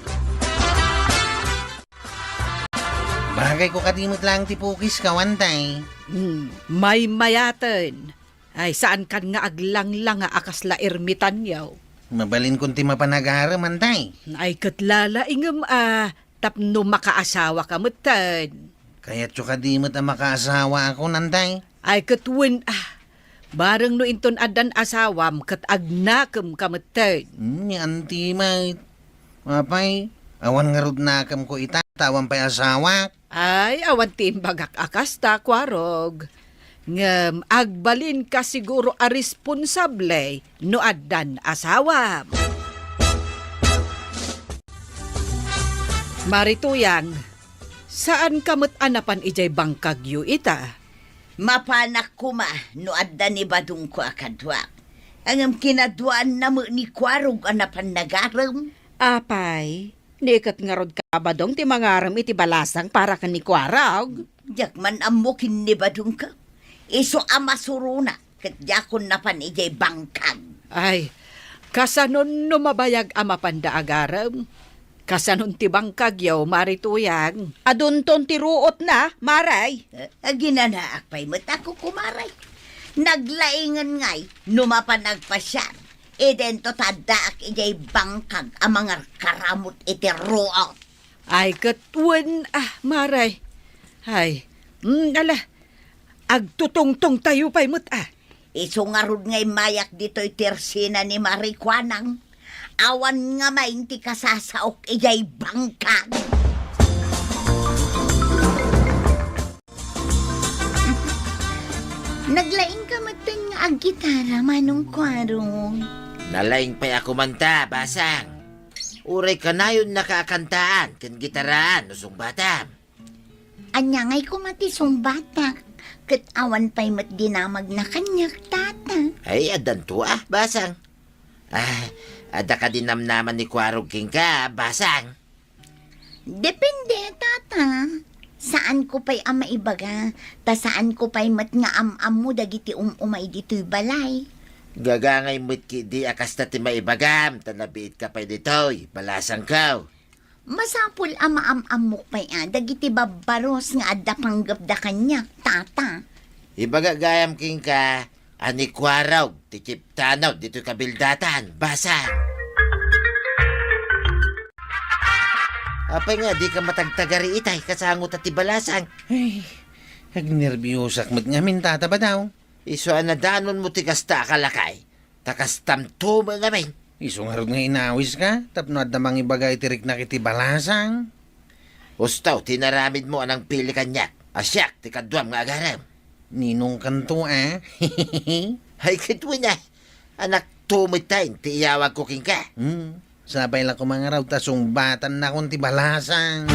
Bagay ko kadi met laeng ti pukis, kawan, tay. Hmm, maymayaten. Ay, saan kan nga aglanglanga a kasla ermitanyo. Mabalin kon ti mapan agarem, tay. Ay, ket lalaingem a tapno makaasawaka metten. Kayatyo kadi met a makaasawaakon, tay? Ay, ket wen, ah, bareng no inton addan asawam, ket agnakemka metten. Hmm, ni anti met. Apay, awan ngarud nakemko ita, ta awan pay asawak. Ay, awan ti imbagak a kasta, Kuarog. Ngem agbalinka siguro a responsable no addan asawam. Mari Tuyang, saanka met a napan idiay bangkagyo ita? Mapanak koma no adda ni badongko a kaduak. Ngem kinaduaanna met ni Kuarog a napan nagarem. Apay, Ni ket ngarud ka, Badong, ti mangarem iti balasang para ken ni Kuarog? Diak man ammo ken ni Badong ka. Isu a masurona ket diakon napan idiay bangkag. Ay, kasanon no mabayag a mapanda agarem? Kasanon ti bangkagyo, Mari Tuyang? Adunton ti ruotna, Mari. Eh, aginanaak pay met ako, kumare. Naglaingen ngay no mapan agpasiar. Idinto ta addaak idiay bangkag a mangarkaramut iti ruot. Ay, ket wen, ah, Mari. Ay, mm, ala, agtutungtongtayo pay met, ah. Isu ngarud nga immayak ditoy ti ersina ni Mari Kuanang. Awan ngamin ti kasasaok idiay bangkag. Naglaingka metten nga aggitara, Manong Kuarog. Nalaing pay ako man ta, Basang. Uray kanayonnaka a kantaan ken gitaraan no sungbatam. Ania ngay koma ti sungbatak? Ket awan pay met dinamagna kaniak, Tata. Ay, addanto a, Basang. Ah, adda kadi namnama ni Kuarog kenka, Basang? Depende, Tata. Saanko pay a maibaga, ta saanko pay met nga am-ammo dagiti um-umay ditoy balay. Gagangay met ketdi a kasta ti maibagam, ta nabiitka pay ditoy, balasangko. Masapul a maam-ammok pay a dagiti babbaros nga adda panggepda kaniak, Tata. Ibaga gayam kenka, a ni Kuarog ti chiptano ditoy kabildatan, Basang. Apay nga, dika matagtagari itay, kasango ta ti balasang. Ay, agnerbiosak met ngamin, Tata Badong. Isu a nadanonmo ti kasta a kalakay, ta kastamto met ngamin. Isu ngarud nga inawiska, tapno adda mangibaga iti riknak iti balasang. Usto ti inaramidmo a nangpili kaniak, a siak ti kaduam nga agarem. Ninongkanto a? Ay, ket wen a. Anakto met ti iyawagko kenka. Hmm. Sapay la koma ngarud ta sungbatannakon ti balasang.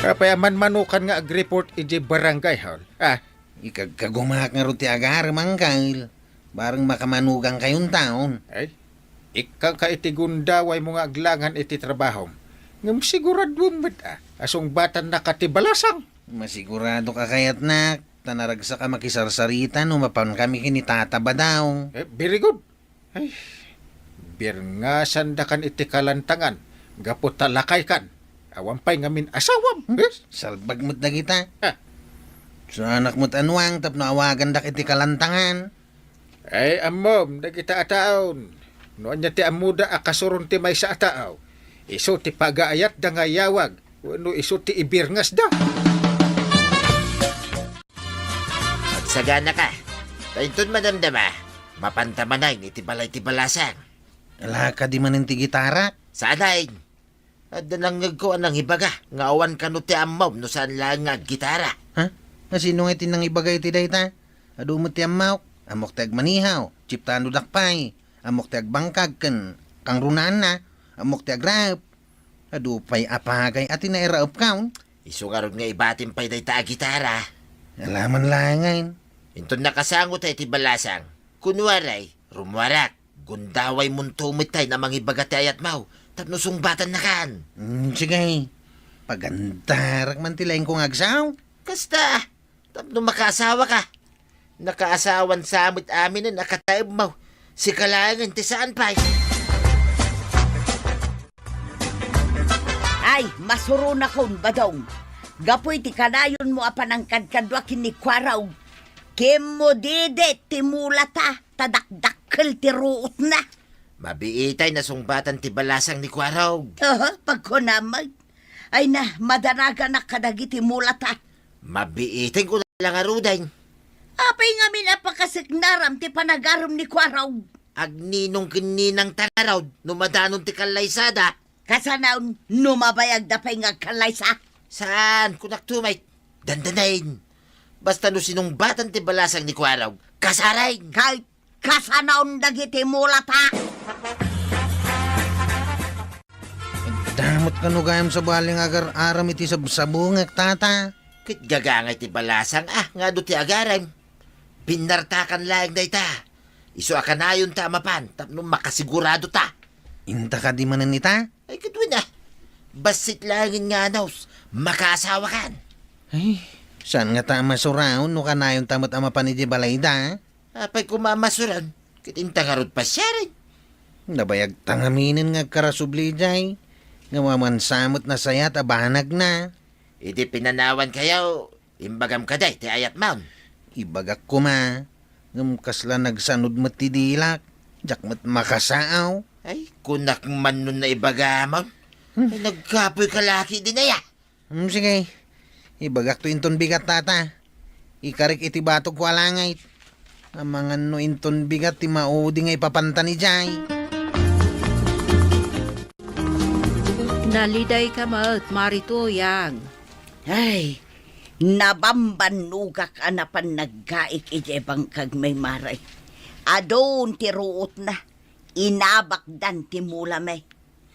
Apay a manmanokan nga agreport idiay barangay hall? Ah, Ikagkagumaak ngarud ti agarem, Angkel. Bareng makamanogankayon taon. Ay, ikkanka iti gundawaymo nga aglangan iti trabahom. Ngem siguraduem met a, a sungbatannaka ti balasang. Masigurado ka kayatnak, ta naragsak a makisarsarita no mapankami ken ni Tata Badong. Eh, very good. Ay, birngasandakan iti kalantangan, gapu ta lakaykan. Awan pay ngamin asawam. Hmm? Eh? Salbag met dagita. Ah. Saanak met a nuang tapno awagandak iti kalantangan. Ay, ammom, dagita a taon. No ania ti ammoda a kasuron ti maysa a tao, isu ti pagaayatda nga iyawag, wenno isu ti ibirngasda. Agsagana ka. Ta inton madamdama, mapanta manen iti balay ti balasang. Ala, kadi manen ti gitarak? Saan ay? Adda nangngegko a nangibaga nga awan kano ti ammom no saan laeng nga aggitara. Ha? Asino ngay ti nangibaga iti dayta? Adu met ti ammok. Ammok ti agmanihaw, chiptanodak pay. Ammok ti agbangkag ken kangrunaanna. Ammok ti agraep. Adu pay a pagay a ti nairaepkon. Isu ngarud nga ibatim pay dayta a gitara. Ala man laengen. Inton nakasango ta iti balasang, kunuaray, rumuarak. Gundawaymonto met tay a mangibaga ti ayatmo tapno sungbatannakan. Mm, sige. Pagandarak man ti laingko nga agsao. Kasta, tapno makaasawaka. Nakaasawan sa met aminen a kataemmo. Sika laengen ti saan pay. Ay, masuronakon, Badong. Gapu iti kanayonmo a panangkadkadua ken ni Kuarog, kimmo didit ti mulata, ta dakdakkel ti ruotna. Mabiitay nasungbatan ti balasang ni Kuarog. Aha, pagkunam met. Ay na, madaraganak kadagiti mulata. Mabiiten ko na lang aruden. Apay ngamin a pakaseknaram ti panagarem ni Kuarog? Agninong ken ninang ta ngarud no madanon ti kallaysada? Kasanaon no mabayagda pay nga agkallaysa? Saan, kunak tumay. Dandanen. Basta no sinungbatan ti balasang ni Kuarog, kasaren. Kay kasanaon dagiti mulata. Damot kano gayam sa baling agar-aram iti sabsabungek, tata. Ket gagangay ti balasang, ah, nga adu ti agarem. Binnartakan laeng dayta. Isu a kanayonta a mapan tapno makasigurado ta. Inta kadi manen ita? Ay, ket wen, ah. Bassit laengen nga anus, makaasawakan. Ay, saan nga ta masuraon no kanayonta met a mapan idiay balayda, ah? Apay koma a masuron, ket inta ngarud pasiaren. Nabayagta ngaminen nga agkarasubli idiay, nga mamansa met nasayat a banagna. Idi pinanawankayo, imbagam kadi ti ayatmon. Ibagak koma, ngem kasla nagsanud met ti dilak, diak met makasaaw. Ay, kunak man no naibagamon. Hmm. Ay, nagkapoy ka laki din aya. Hmm, sige. Ibagakto inton bigat, tata. Ikarik iti batogko a langit. Amangan no inton bigat ti maudi nga ipapanta idiay. Nalidayka met, Mari Tuyang. Ay, nabambannogak a napan naggaik idiay bangkagmi, Mari. Adun ti ruotna. Inabakdan ti mulami.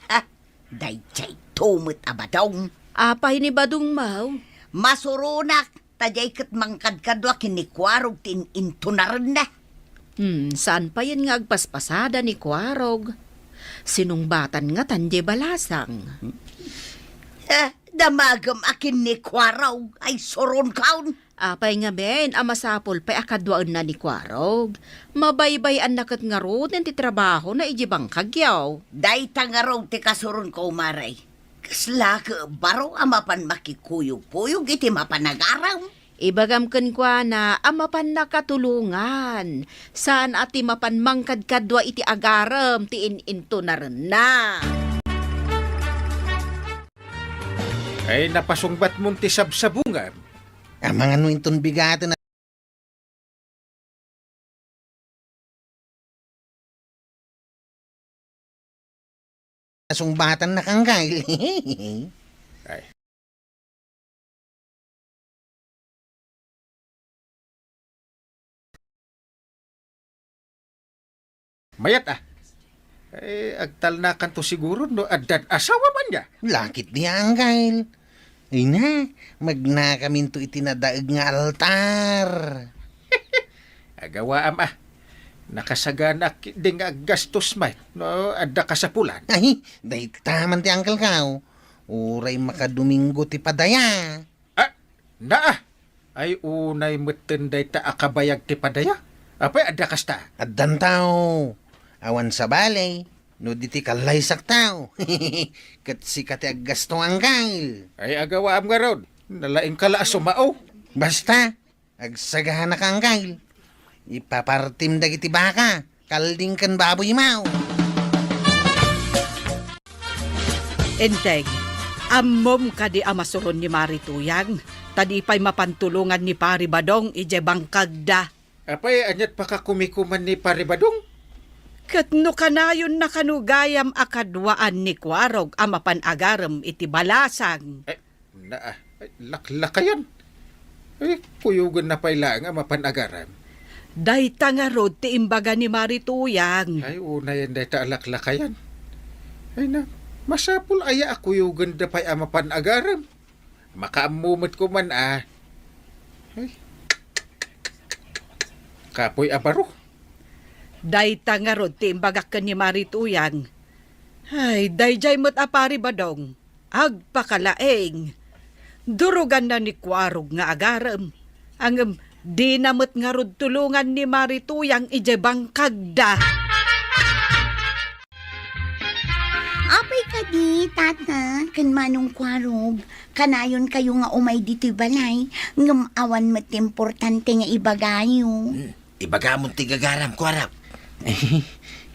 Ha? Daydiay to met a Badong. Apay ni Badong, maw? Masuronak, ta diay ket mangkadkadua ken ni Kuarog ti in-intunarenna. Hmm, saan payen nga agpaspasada ni Kuarog? Sinungbatan ngatan diay balasang. Eh, damagem a ken ni Kuarog, ay suronkaon. Apay ngamin a masapul pay a kaduaenna ni Kuarog? Mabaybay-anna ket ngaruden ti trabahona idiay bangkagyo. Dayta ngarud ti kasuronko, Mari. Kasla ket baro a mapan makikuyogkuyog iti mapan agarem. Ibagam kenkuana a mapanna katulongan. Saan a ti mapan mangkadkadua iti agarem ti in-intunarenna. Ay, napasungbatmon ti sabsabungam. Amangan no inton bigaten a sungbatannak, Anggail. Ay. Mayat, ah. Eh, agtalnakanto siguro no addan asawa man niya. Lakit di, Anggail. Ay na, magnakaminto iti nadaeg nga altar. Agawaam, ah. Nakasaganak di nga aggastos met no adda kasapulan. Ay, dayta man ti angkelko. Uray makadomingo ti padaya. Ah, naa. Ay, unay metten dayta a kabayag ti padaya. Apay, adda kasta? Addan tao. Awan sabali, no di ti kallaysakto. Ket sika ti aggasto, Anggail. Ay, agawaam ngarud. Nalaingka la a sumao. Basta, agsaganak, Anggail. Ipapartim dagiti baka. Kalding ken baboy, maw. Enteg, ammom kadi a masuron ni Mari Tuyang, ta di pay mapantulongan ni Pari Badong idiay bangkagda. Apay, aniat pakakumikuman ni Pari Badong? Ket no kanayonna kano gayam a kaduaan ni Kuarog a mapan agarem iti balasang. Eh, Na, ah, ay, laklakayan. Ay, kuyogenna pay laeng a mapan agarem. Dayta ngarud ti imbaga ni Mari Tuyang. Ay, unayen dayta a laklakayan. Ay na, masapul aya a kuyogenda pay a mapan agarem. Makaammo met koman, ah. Ay. Kapoy a baro. Dayta ngarud ti imbagak ken ni Mari Tuyang. Ay, daydiay met a Pari Badong. Agpakalaeng. Duruganna ni Kuarog nga agarem. Ngem dina met ngarud tulongan ni Mari Tuyang idiay bangkagda. Apay kadi, Tata, ken Manong Kuarog, kanayonkayo nga umay ditoy balay, ngem awan met ti importante nga ibagayo. Hmm, ibagamon ti gagaram, Kuarog.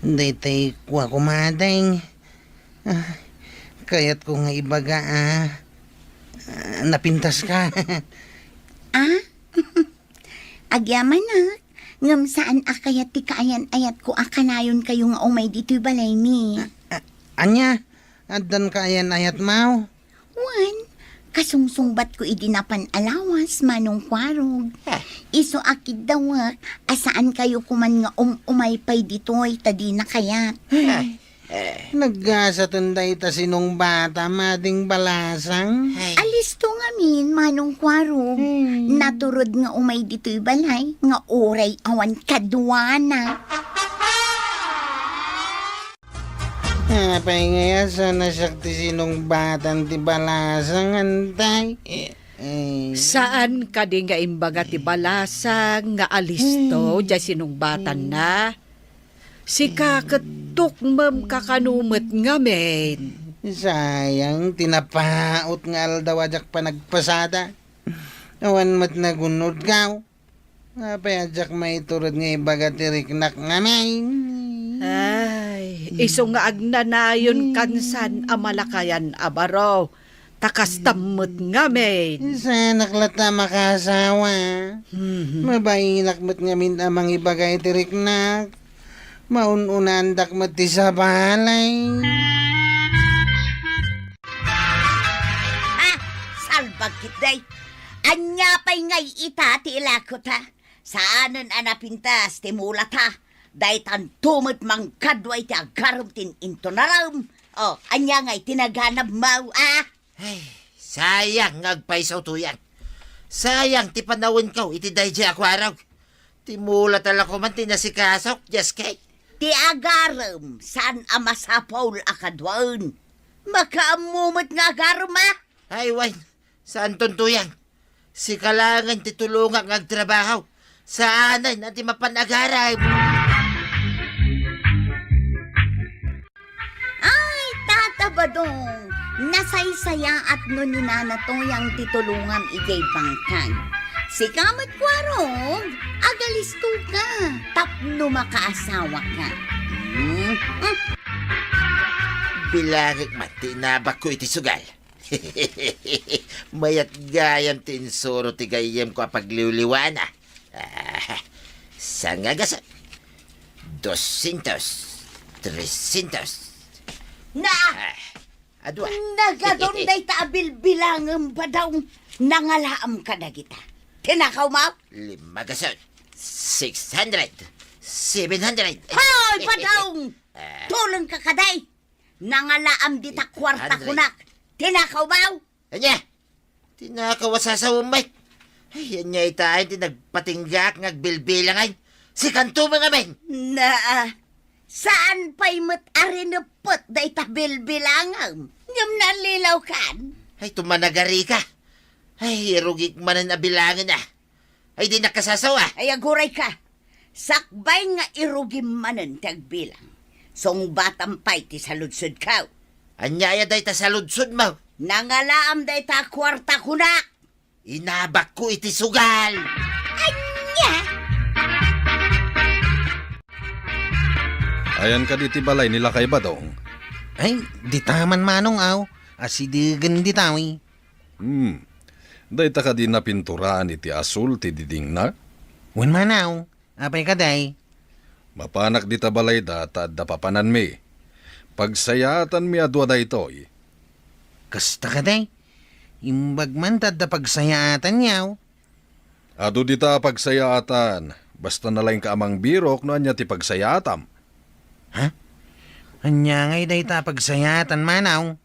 Daytoy kua, kumadeng. Ah, kayatko nga ibaga, ah, ah, napintaska. Ah? Agyamanak, ngem saan a kayat ti kaayan-ayatko a kanayonkayo nga umay ditoy balaymi. Ah, ah, ania? Addan kaayan-ayatmo? Wen, kasungsungbatko idi napan a lawas, Manong Kuarog. Ah. Isu a kiddawek a saankayo koman nga um-umay pay ditoy ta dina kayat. Ah. Eh. Naggasaten dayta sinungbatam, Mading Balasang. Ay. Alisto ngamin, Manong Kuarog. Hmm. Naturod nga umay ditoy balay, nga uray awan kaduana. Apay nga aya, saan a siak ti sinungbatan ti balasang, antay? Eh, eh. Saan kadi nga imbaga ti balasang nga alisto, hmm, diay sinungbatanna? Sika ket tukmem kakano met ngamin. Sayang, ti napaut nga aldaw a diak panagpasada. Awan met nagunodko. Apay a diak maiturod nga ibaga ti riknak ngamin? Ay, isu nga agnanayon kansan a malakayan a baro. Ta kastam met ngamin. Saanak latta a makaasawa. Mhm. Mabainak met ngamin a mangibaga iti riknak. Maun-unaandak met ti sabali. Ah, salbag ketdi. Ania pay ngay ita ti ilakota? Saanen a napintas ti mulata. Daytanto met mangkadua iti agarem ti intunaram. O, ania ngay ti naganabmo, a? Ay, sayang nga agpayso, Tuyang. Sayang ti panawenko iti daydiay a kuarog. Ti mulata la koman ti nasikasok, Jess Kay. Ti agarem, saan a masapul a kaduaen. Makaammo met nga agarem, a? Ay, wen, saanton, Tuyang. Sika laengen ti tulongak nga agtrabaho. Saanen a ti mapan agarem. Ay, Tata Badong, nasaysayaat no ni Nana Tuyang ti tulongam idiay bangkag. Sika met, Kuarog, agalistoka tapno makaasawaka. Hmm? Bilangek man ti inabakko iti sugal. Mayat gayam ti insuro ti gayyemko a pagliwliwana. Ah, sangagasan. Doscientos. Trescientos. Na! Ah, adua. Nagadun dayta a bilbilangem, Badong. Nangalaam kadagita. Tinakawmo? Limagasan. Six hundred. Seven hundred. Hoy, Badong! Ah. Tulongka kadi. Nangalaam dita kuarta kunak. Tinakawmo? Ania? Tinakaw a sasawem met. Ay, ania ita ti nagpatinggak nga agbilbilangen? Sikanto met ngamin. Naa, saan pay met a rineppet dayta bilbilangem? Ngem nalilawkan. Ay, tumanagarika. Ay, irugik manen a bilangen, a. Ay, di nakasasawa. Ay, agurayka. Sakbay nga irugim manen ti agbilang. Sungbatam pay ti saludsodko. Ania aya dayta saludsodmo? Nangalaam dayta a kuarta kunak. Inabakko iti sugal. Ania? Ayan kadi ti balay ni Lakay Badong? Ay, dita man, Manong, aw. Asidegen dita, wi. Hmm. Dayta kadi napinturaan iti asul ti didingna? Wen, Manong. Apay kadi? Mapanak dita balayda ta adda papananmi. Pagsayaatanmi a dua daytoy. Kasta kadi? Imbag man ta adda pagsayaatanyo. Adu dita a pagsayaatan. Basta nalaingka a mangbirok no ania ti pagsayaatam. Ha? Ania ngay dayta a pagsayaatan, Manong?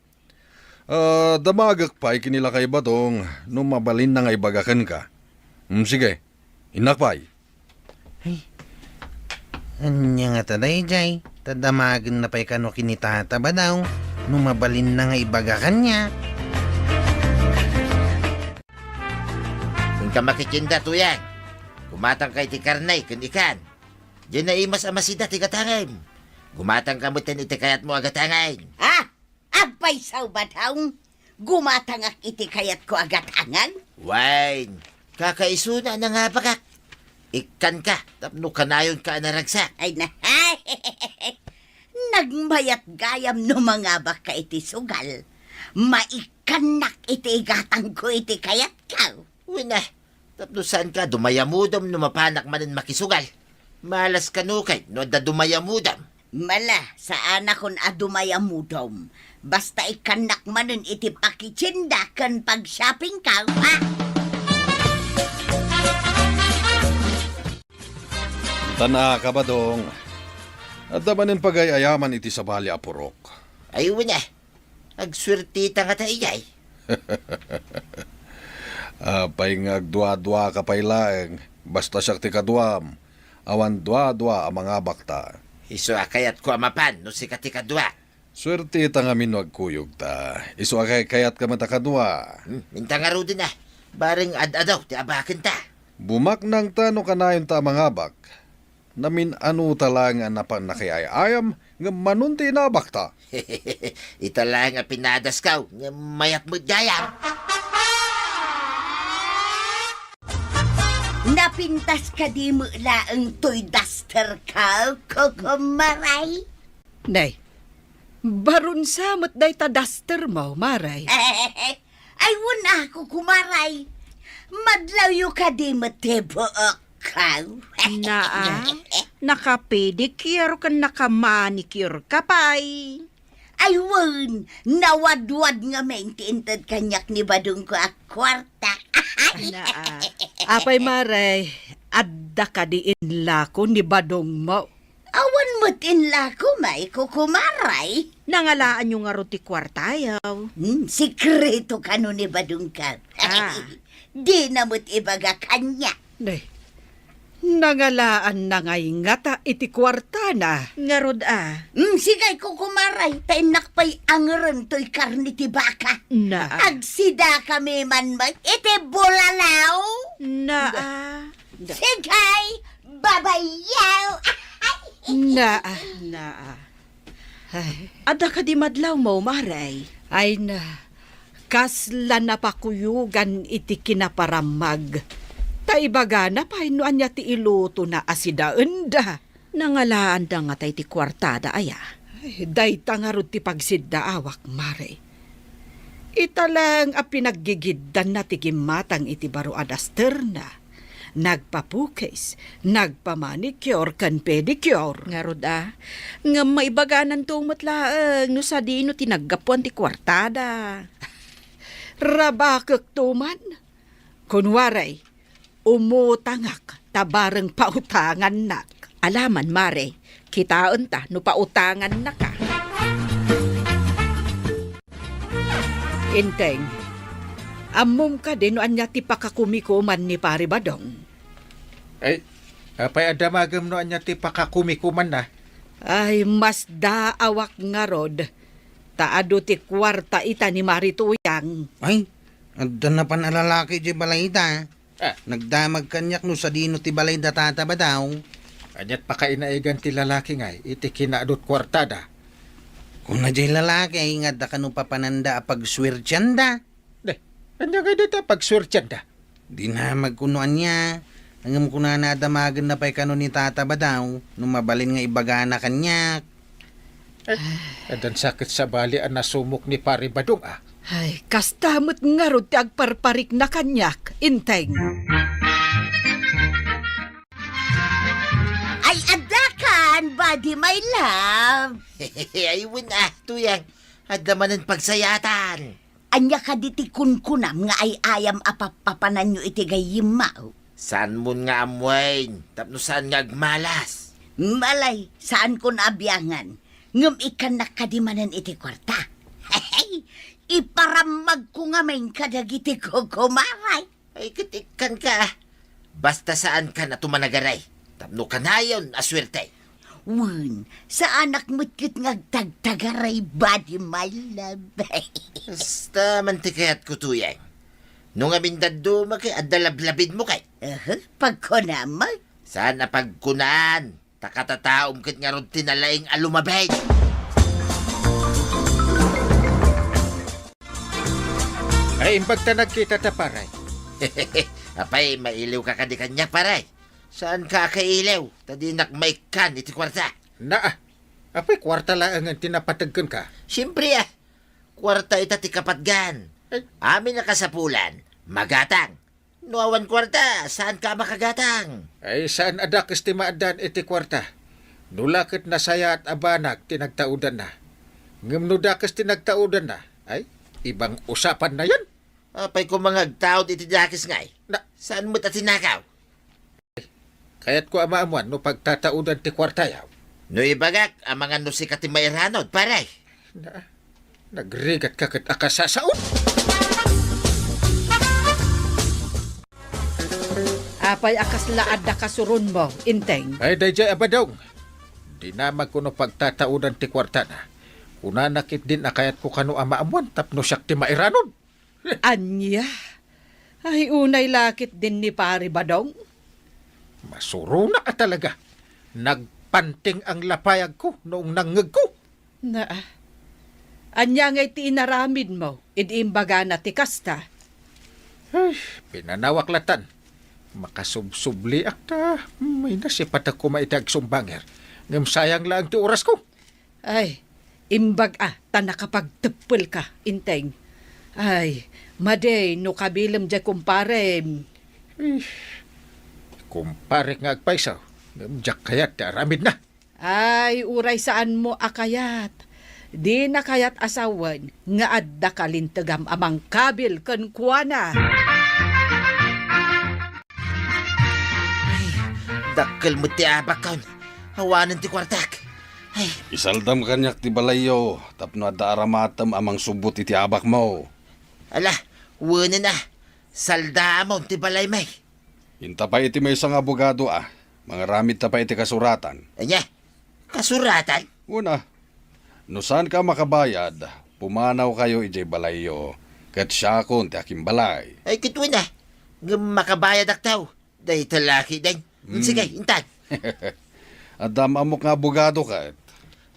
Ah, damagek pay ken ni Lakay Badong no mabalinna nga ibaga kenka. Hmm, sige. Innak pay. Ay, ania ngata daydiay? Ta damagenna pay kano ken ni Tata Badong. no mabalinna nga ibaga kaniak. Inka makitienda, Tuyang. Gumatangka iti karne ken ikan. Diay naimas a masida ti gatangem. Gumatangka metten iti kayatmo a gatangen. Ah! Apay sao, Badong? Gumatangak iti kayatko a gatangen? Wen, kakaisuna a nangabakak. Ikkanka tapno kanayonka a naragsak. Ay na, nagmayat gayam no mangabakka iti sugal. Maikkannak iti igatangko iti kayatko. Wen a, tapno saanka a dumayamudom no mapanak manen makisugal. Malas kano kay no adda dumayamudom. Mala, saanakon a dumayamudom. Basta ikkannak manen iti pakitienda ken pag-shoppingko, ha? Tan a, Kabadong, adda manen pagay-ayaman iti sabali a purok. Ay, wen a. Agsuerteta ngata idiay. Apay nga agduaduaka pay laeng, basta siak ti kaduam, awan duadua a mangabakta. Isu a kayatko a mapan no sika ti kadua. Suerteta ngamin no agkuyogta. Isu a kaykayatka met a kadua. Hmm, inta ngaruden a. Bareng ad-adaw ti abakenta. Bumaknangta no kanayonta a mangabak. Namin-anota laeng a napan nakiay-ayam ngem manon ti inabakta. Ita laeng a pinadasko ngem mayat met gayam. Napintas kadi met laeng toy dusterko, Kukumaray? Nay, barunsa met dayta dustermo, Maray? Ay, wen a, Kukumaray. Madlawyo kadi met ti buokko. Naa, naka-pedicure ken naka-manicure ka pay. Ay, wen, nawadwad ngamin ti inted kaniak ni badongko a kuarta. Naa. Apay, Maray, adda kadi inlako ni badongmo? Awan met inlako, Kukumaray. Nangalaanyo ngarud ti kuartayo? Hmm, sekreto kano ni badongko. Ah. Dina met ibaga kaniak. Nay, nangalaanna ngay ngata iti kuartana? Ngarud a. Hmm, sige, Kukumaray, ta innak pay angeren toy karne ti baka. Naa. Agsidakami man met iti bulalaw. Naa. Sige, babayaw. Naa. Naa. Ay. Adda kadi madlawmo, Maray? Ay na, kasla napakuyogan iti kinaparammag. Ta ibagana pay no ania ti ilutona a sidaenda. Nangalaanda ngata iti kuartada aya? Ay, dayta ngarud ti pagsiddaawak, Maray. Ita laeng a pinaggigiddanna ti gimmatang iti baro a dasterna. Nagpapukis, nagpamanicure ken pedicure. Ngarud a, ngem maibagananto met laeng no sadino ti naggapuan ti kuartada. Rabakekto man. Kunwaray, umutangak ta bareng pautangannak. Alaman, Maray, kitaenta no pautangannaka. Inteng, ammom kadi no ania ti pakakumikuman ni Pari Badong? Ay, apay a damagem no ania ti pakakumikumanna? Ay, masdaawak ngarud, ta adu ti kuarta ita ni Mari Tuyang. Ay, adda napan a lalaki idiay balayda. Ah. Nagdamag kaniak no sadino ti balay da Tata Badaw. Aniat pakainaigan ti lalaki ngay iti kinaadut kuartada? Kuna diay lalaki nga adda kano papananda a pagsuertianda. Deh, ania ngay dayta a pagsuertianda? Dinamag kuno ania, ngem kunana a damagenna pay kano ni Tata Badaw no mabalin nga ibagana kaniak. Ay, addan sa ket sabali a nasumok ni Pari Badong a. Ay, kasta met ngarud ti agparparikna kaniak, Inteng. Ay, adda kan, buddy, my love. Ay, wen a, Tuyang. Adda manen pagsayaatan. Ania kadi ti kunkunam nga ay-ayam a pappapananyo iti gayyemmo? Saanmon nga ammoen, tapno saan nga agmalas. Malay, saankon a biangan, ngem ikkannak kadi manen iti kuarta. Iparammagko ngamin kadagiti kukumaray. Ay, ket ikkanka. Basta saankan a tumanagaray, tapno kanayon a suerte. Wen, saanak met ket nga agtagtagaray body, my love. Basta man ti kayatko, Tuyang. No ngamin dadduma ket adda lablabidmo kay. Aha, pagkunam. Saan a pagkunaan? Ta katataom ket ngarud ti nalaing a lumabid. Ay, imbag ta nagkita ta, pare. Apay, mailiw ka kadi kaniak, pare? Saan ka a kailiw? Ta dinak maikkan iti kuarta. Naa, apay kuarta laengen ti napateg kenka? Siempre, ah. Kuarta ita ti kapatgan. Ay. Amin a kasapulan, magatang. No awan kuarta, saan ka a makagatang? Ay, saan a dakes ti maaddaan iti kuarta. No la ket nasayaat a banag ti nagtaudanna. Ngem no dakes ti nagtaudanna, ay, ibang usapanna yan. Apay koma nga agtaud iti dakes ngay? Na- Saan met a tinakaw? Kayatko a maammuan no pagtataudan ti kuartayo. No ibagak, amangan no sika ti mairanod, pare. Na, nagrigat ka ket a kasasaon? Apay a kasla adda kasuronmo, Inteng? Ay, daydiay a Badong. Dinamagko no pagtataudan ti kuartana. Kunana ketdin a kayatko kano a maammuan tapno siak ti mairanod. Ania? Ay, unay la ketdin ni Pare Badong. Masuronak a talaga. Nagpanting ang lapayagko no nangngegko. Naa. Ania ngay ti inaramidmo idi imbagana ti kasta? Ay, pinanawak latan. Makasubsubliak ta, may nasipatek koma iti agsumbanger. Ngem sayang laeng ti orasko. Ay, imbag a ta nakapagteppelka, Inteng. Ay, madi no kabilem diay kumparem. Eh, kumparek nga agpayso, ngem diak kayat ti aramidna. Ay, uray saanmo a kayat. Dina kayat a sawen nga adda kalintegam a mangkabil kenkuana. Ay, dakkel met ti abakkon. Awanen ti kuartak. Ay. Isaldam kaniak ti balayyo tapno adda aramatem a mangsubbot iti abakmo. Ala, wenen a. Saldaamon ti balaymi. Inta pay iti maysa nga abogado a. Mangaramid ta pay iti kasuratan. Ania? Kasuratan? Una, no saanka a makabayad, pumanawkayo idiay balayyo, ket siakon ti akimbalay. Ay, ket wen a. Ngem makabayadak taw. Dayta la ketdin. Mm. Sige, intan. Adda am-ammok nga abogado ket.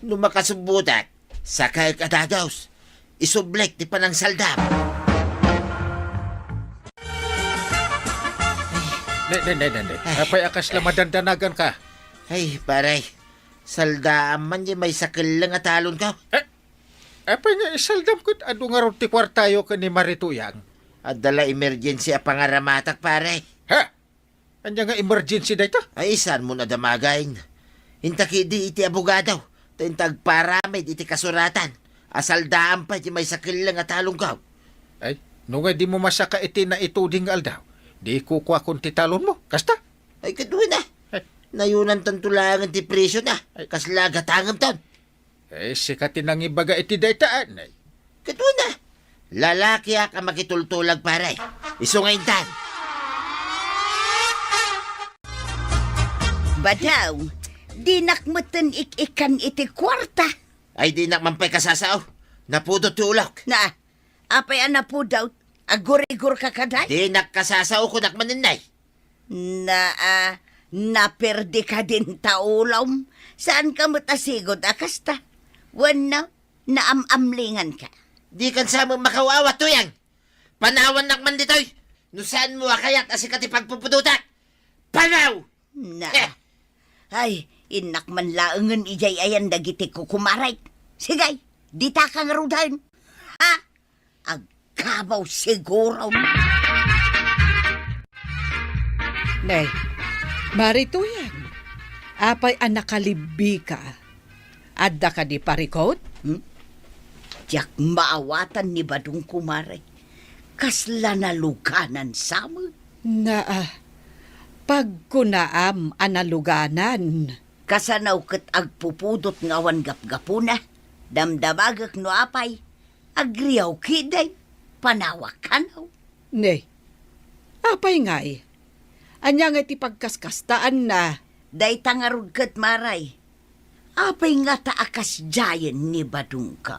No makasubbotak, sakaek a dagus. Isublek ti panangsaldam. Ne, ne, ne, ne, ne. Ay. Apay a kasla madandanagan ka? Ay, pare. Saldaam man diay maysa kelleng a talonko. Eh, apay nga isaldam ket adu ngarud ti kuartayo ken ni Marituyang? Adda la emergency a pangaramatak, pare. Ha? Ania nga emergency dayta? Ay, saanmon a damagen. Inta ketdi iti abogado, ta inta agparamid iti kasuratan a saldaam pay ti maysa kelleng a talonko. Ay, no nga dimo masaka iti naituding nga aldaw, di kukuakon ti talonmo. Kasta? Ay, ket wen a. Ay. Nayunantanto laengen ti presyo na. Ay. Kasla gatangemton. Eh, sika ti nangibaga iti dayta, anay. Ket wen a. Lalakiak a makitultulag, pare. Isu nga intan. Badaw, dinak metten ik-ikkan iti kuarta. Ay, dinak man pay kasasao. Napudot ti ulok. Na, apay a napudot? Agurigor ka kadi? Dinak kasasao, kunak manen, nay. Na, ah, naperdi kadin ta ulom. Saanka met a sigud a kasta? Wenno, naam-amlingan ka? Dikan sa met makaw-awat, Tuyang. Panawannak man ditoy. No saanmo a kayat a sika ti pagpupudotak. Panaw! Na. Eh. Ay, innak man laengen idiay ayan dagiti kukumarek. Sige, ditaka ngaruden. Ha? Agkabaw siguro. Ne, Marituyang, apay a nakalibbika? Adda kadi parikut? Hmm? Diak maawatan ni Badong, kumare. Kasla naluganan sa met. Naa, pagkunaam a naluganan. Kasano ket agpupudot nga awan gapgapuna? Damdamagek no apay, agriaw ketdi, panawak kano. Ne, apay ngay? Ania ngay ti pagkaskastaanna? Dayta ngarud ket, maray. Apay ngata a kasdiayen ni badongko?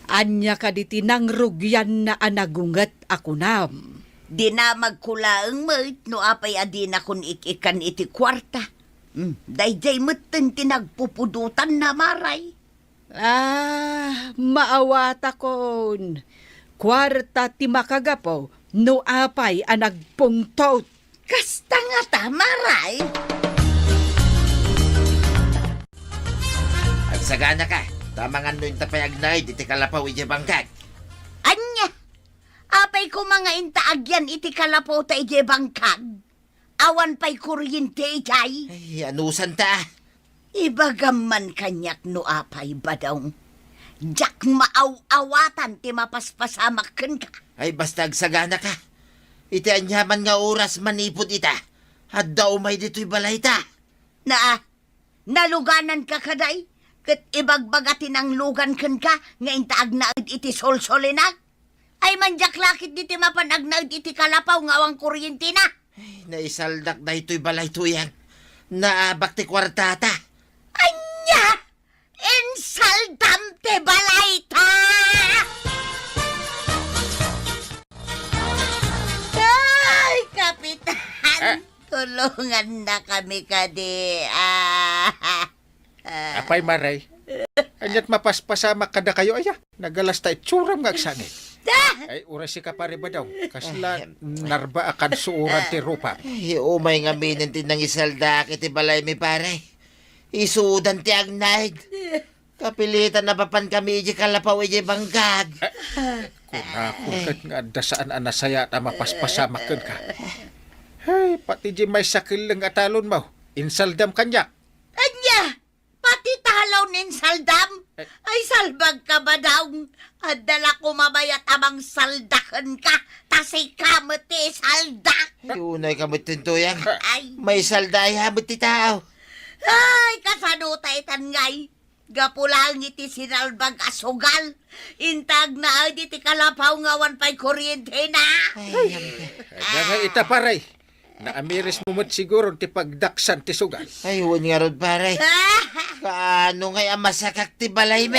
Ania kadi ti nangrugianna a nagunget a kunam? Dinamagko laeng met no apay a dinakon ik-ikkan iti kuarta. Hmm, daydiay metten ti nagpupudotanna, Maray. Ah, maawatakon. Kuarta ti makagapu no apay a nagpungtot. Kasta ngata, Maray. Agsaganaka, ta mangan no inta pay agnaed iti kalapaw idiay bangkag. Ania? Apay koma nga inta agyan iti kalapawta idiay bangkag? Awan pay kuryente idiay? Ay, anusanta? Ibagam man kaniak no apay, Badong. Diak maaw-awatan ti mapaspasamak kenka. Ay, basta agsaganaka. Iti aniaman nga oras manipud ita, adda umay ditoy balayta. Naa, nalugananka kadi? Ket ibagbaga ti nanglugan kenka nga inta agnaed iti solsolina? Ay, man diak lakit diti mapan agnaed iti kalapaw nga awan kuryentena. Ay, naisaldak daytoy balay, Tuyang. Naabak ti kuartata. Ania? Insaldam ti balayta! Ay, Kapitan! Ah. Tulongannakami kadi. Ah. Apay, Maray. Ania't mapaspasamak kadakayo, aya? Nagalasta itsuram nga agsangit. Ah! Ay, uray sika, Pare Badong. Kasla narba a kansuoran ti rupa. Ay, umay ngaminen ti nangisaldak iti balaymi, pare. Isudan ti agnaed. Kapilitan a mapankami idiay kalapaw idiay bangkag. Kunako ket nga adda saan a nasayaat a mapaspasamak kenka. Ay, pati di maysa kelleng a talonmo, insaldam kaniak. Ania? Pati talon insaldam? Eh. Ay, salbagka, Badong. Adda la koma mayat a mangsalda kenka, ta sika met ti isalda. Ay, unayka met, Tuyang. Ay. Maisalda aya met ti tao. Ay, kasano ta itan ngay? Gapu laeng iti sinalbag a sugal, inta agnaed iti kalapaw nga awan pay kuryentena. Ay, ay, ay. Dangay ita, pare. Naamirismo met siguro ti pagdaksan ti sugal. Ay, wen ngarud, pare. Kaano ngay a masakak ti balaymi?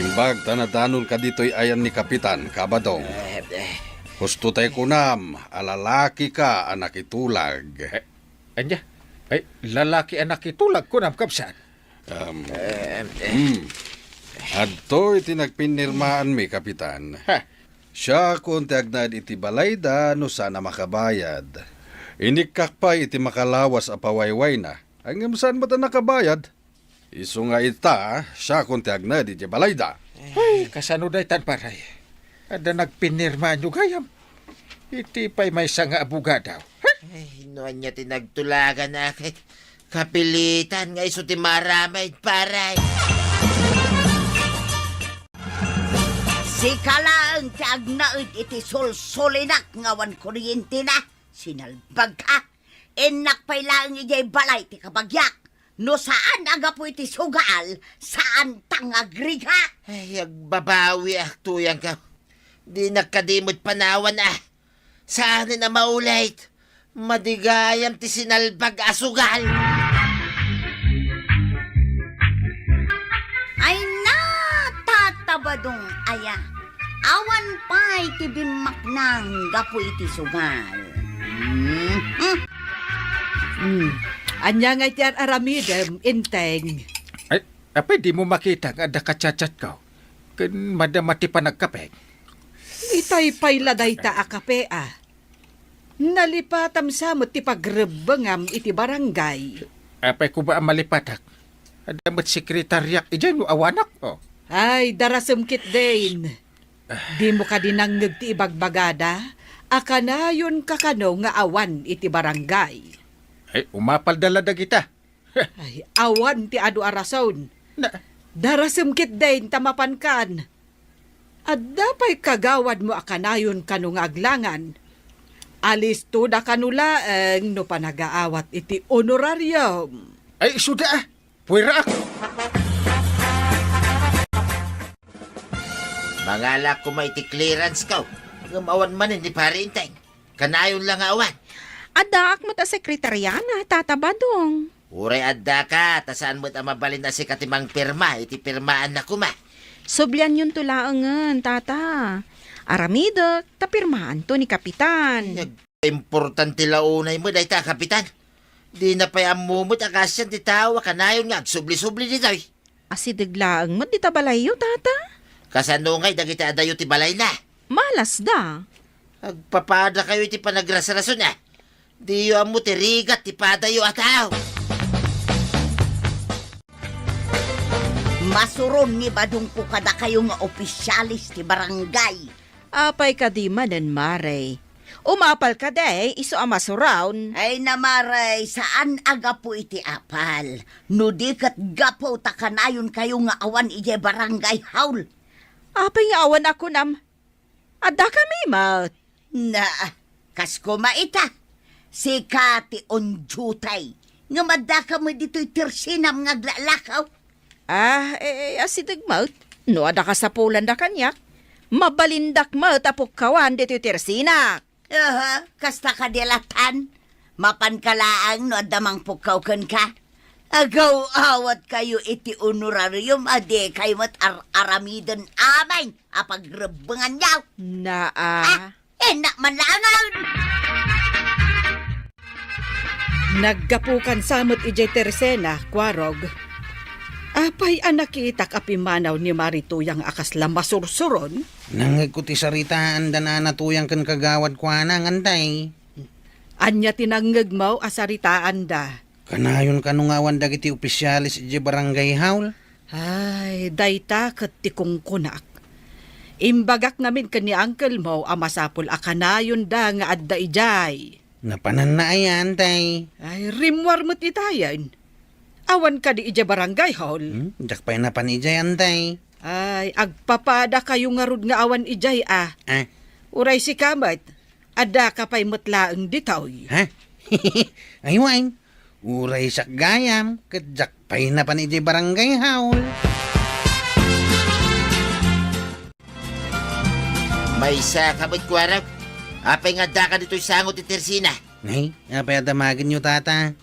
Imbag ta nadanonka ditoy ayan ni Kapitan, Kabadong. Eh, eh. Husto tay kunam a lalakika a nakitulag. Eh, ania? Ay, lalaki a nakitulag, kunam, kabsat? Um, Eh, eh. hmm. Adtoy ti nagpinirmaanmi, Kapitan. Ha? Siakon ti agnaed iti balayda no saan a makabayad. Inikkak pay iti makalawas a pawaywayna. Ay, ngem saan met a nakabayad? Isu nga ita, siakon ti agnaed idiay balayda. Ay, kasano daytan, pare? Adda nagpinirmaanyo gayam? Iti pay maysa nga abogado. Ay, no ania ti nagtulagan a ket kapilitan nga isu ti maaramid, pare. Sika laeng ti agnaed iti sulsulinak nga awan kuryentena. Sinalbagka. Innak pay laeng idiay balay ti kabagiak. No saan a gapu iti sugal, saanta nga agrigat. Ay, agbabawiak, Tuyangko. Dinak kadi met panawan a. Saanen a maulit. Madi gayam ti sinalbag a sugal. Ay na, Tata Badong aya. Awan pay ti bimmaknang gapu iti sugal. Mhm. Hmm. Ania ngay ti ar-aramidem, Enteng? Ay, apay dimo makita nga adda ka-chat-chatko? Ken madama ti panagkape? Itay pay la dayta a kape, a. Nalipatam sa met ti pagrebbengam iti barangay. Apay koma a malipatak? Adda met sekretariak idiay no awanak, o. Ay, darasem ketdin. Dimo kadi nangngeg ti ibagbagada a kanayonka kano nga awan iti barangay? Ay, umapalda la dagita. Ay, awan ti adu a rason. Na- Darasem ketdin ta mapankan. Adda pay kagawadmo a kanayon kano nga aglangan. Alistoda kano laeng no panagaawat iti honorarium. Ay, isuda, a. Puwerraak. Mangalak koma iti clearance ko. Ngem awan manen ni Pare Enteng. Kanayon la nga awan. Addaak met a sekretariana, Tata Badong. Uray addaka, ta saan met a mabalin a sika ti mangpirma iti pirmaanna koma. Sublianyonto laengen, Tata. Aramidek, ta pirmaanto ni Kapitan. Nag-, importante la unay met dayta, Kapitan. Dina pay ammo met a kaasian ti tao a kanayon nga agsubli-subli ditoy. Asideg laeng met dita balayyo, Tata. Kasano ngay dagiti adayo ti balayna? Malasda. Agpapadakayo iti panagrasrason, a. Diyo ammo ti rigat ti padayo a tao. Masuron ni Badongko kadakayo nga opisyales ti barangay. Apay kadi manen, Mare? Umapal kadi isu a masuron? Ay na, Mare, saan a gapu iti apal. No di ket gapu ta kanayonkayo nga awan idiay barangay hall. Apay nga awan a kunam? Addakami met. Na, kas koma ita, sika ti on duty. Ngem addaka met ditoy tersinam nga aglalakaw. Ah, eh, eh, asideg met. No adda kasapulanna kaniak, mabalindak met a pukkawan ditoy tersinak. Aha, kasta kadi a latan. Mapanka laeng no adda mangpukkaw kenka. Agaw-awatkayo iti honorarium a dikay met ar-aramiden amin a pagrebbenganyo. Naa. Ah, innak man laengen. Naggapukan sa met idiay tersina, Kuarog. Apay a nakitak a pimmanaw ni Mari Tuyang a kasla masursuron? Nangngegko ti saritaanda Nana Tuyang ken Kagawad Kuana, Antay. Ania ti nangngegmo a saritaanda? Kanayon kano nga awan dagiti opisyales idiay barangay hall? Ay, dayta ket ti kunkunak. Imbagak ngamin ken ni uncle mo a masapul a kanayonda nga adda idiay. Napananna aya, Antay? Ay, rimmuar met itayen. Awan kadi idiay barangay hall? Hmm, diak pay napan idiay, Antay. Ay, agpapadakayo ngarud nga awan idiay, a. Ah. Uray sika met, addaka pay met laeng ditoy. Ha? Ay, wen. Uray siak gayam, ket diak pay napan idiay barangay hall. Maysa ka met, Kuarog. Apay nga addaka ditoy sango ti tersina? Nay, apay a damagenyo, Tata?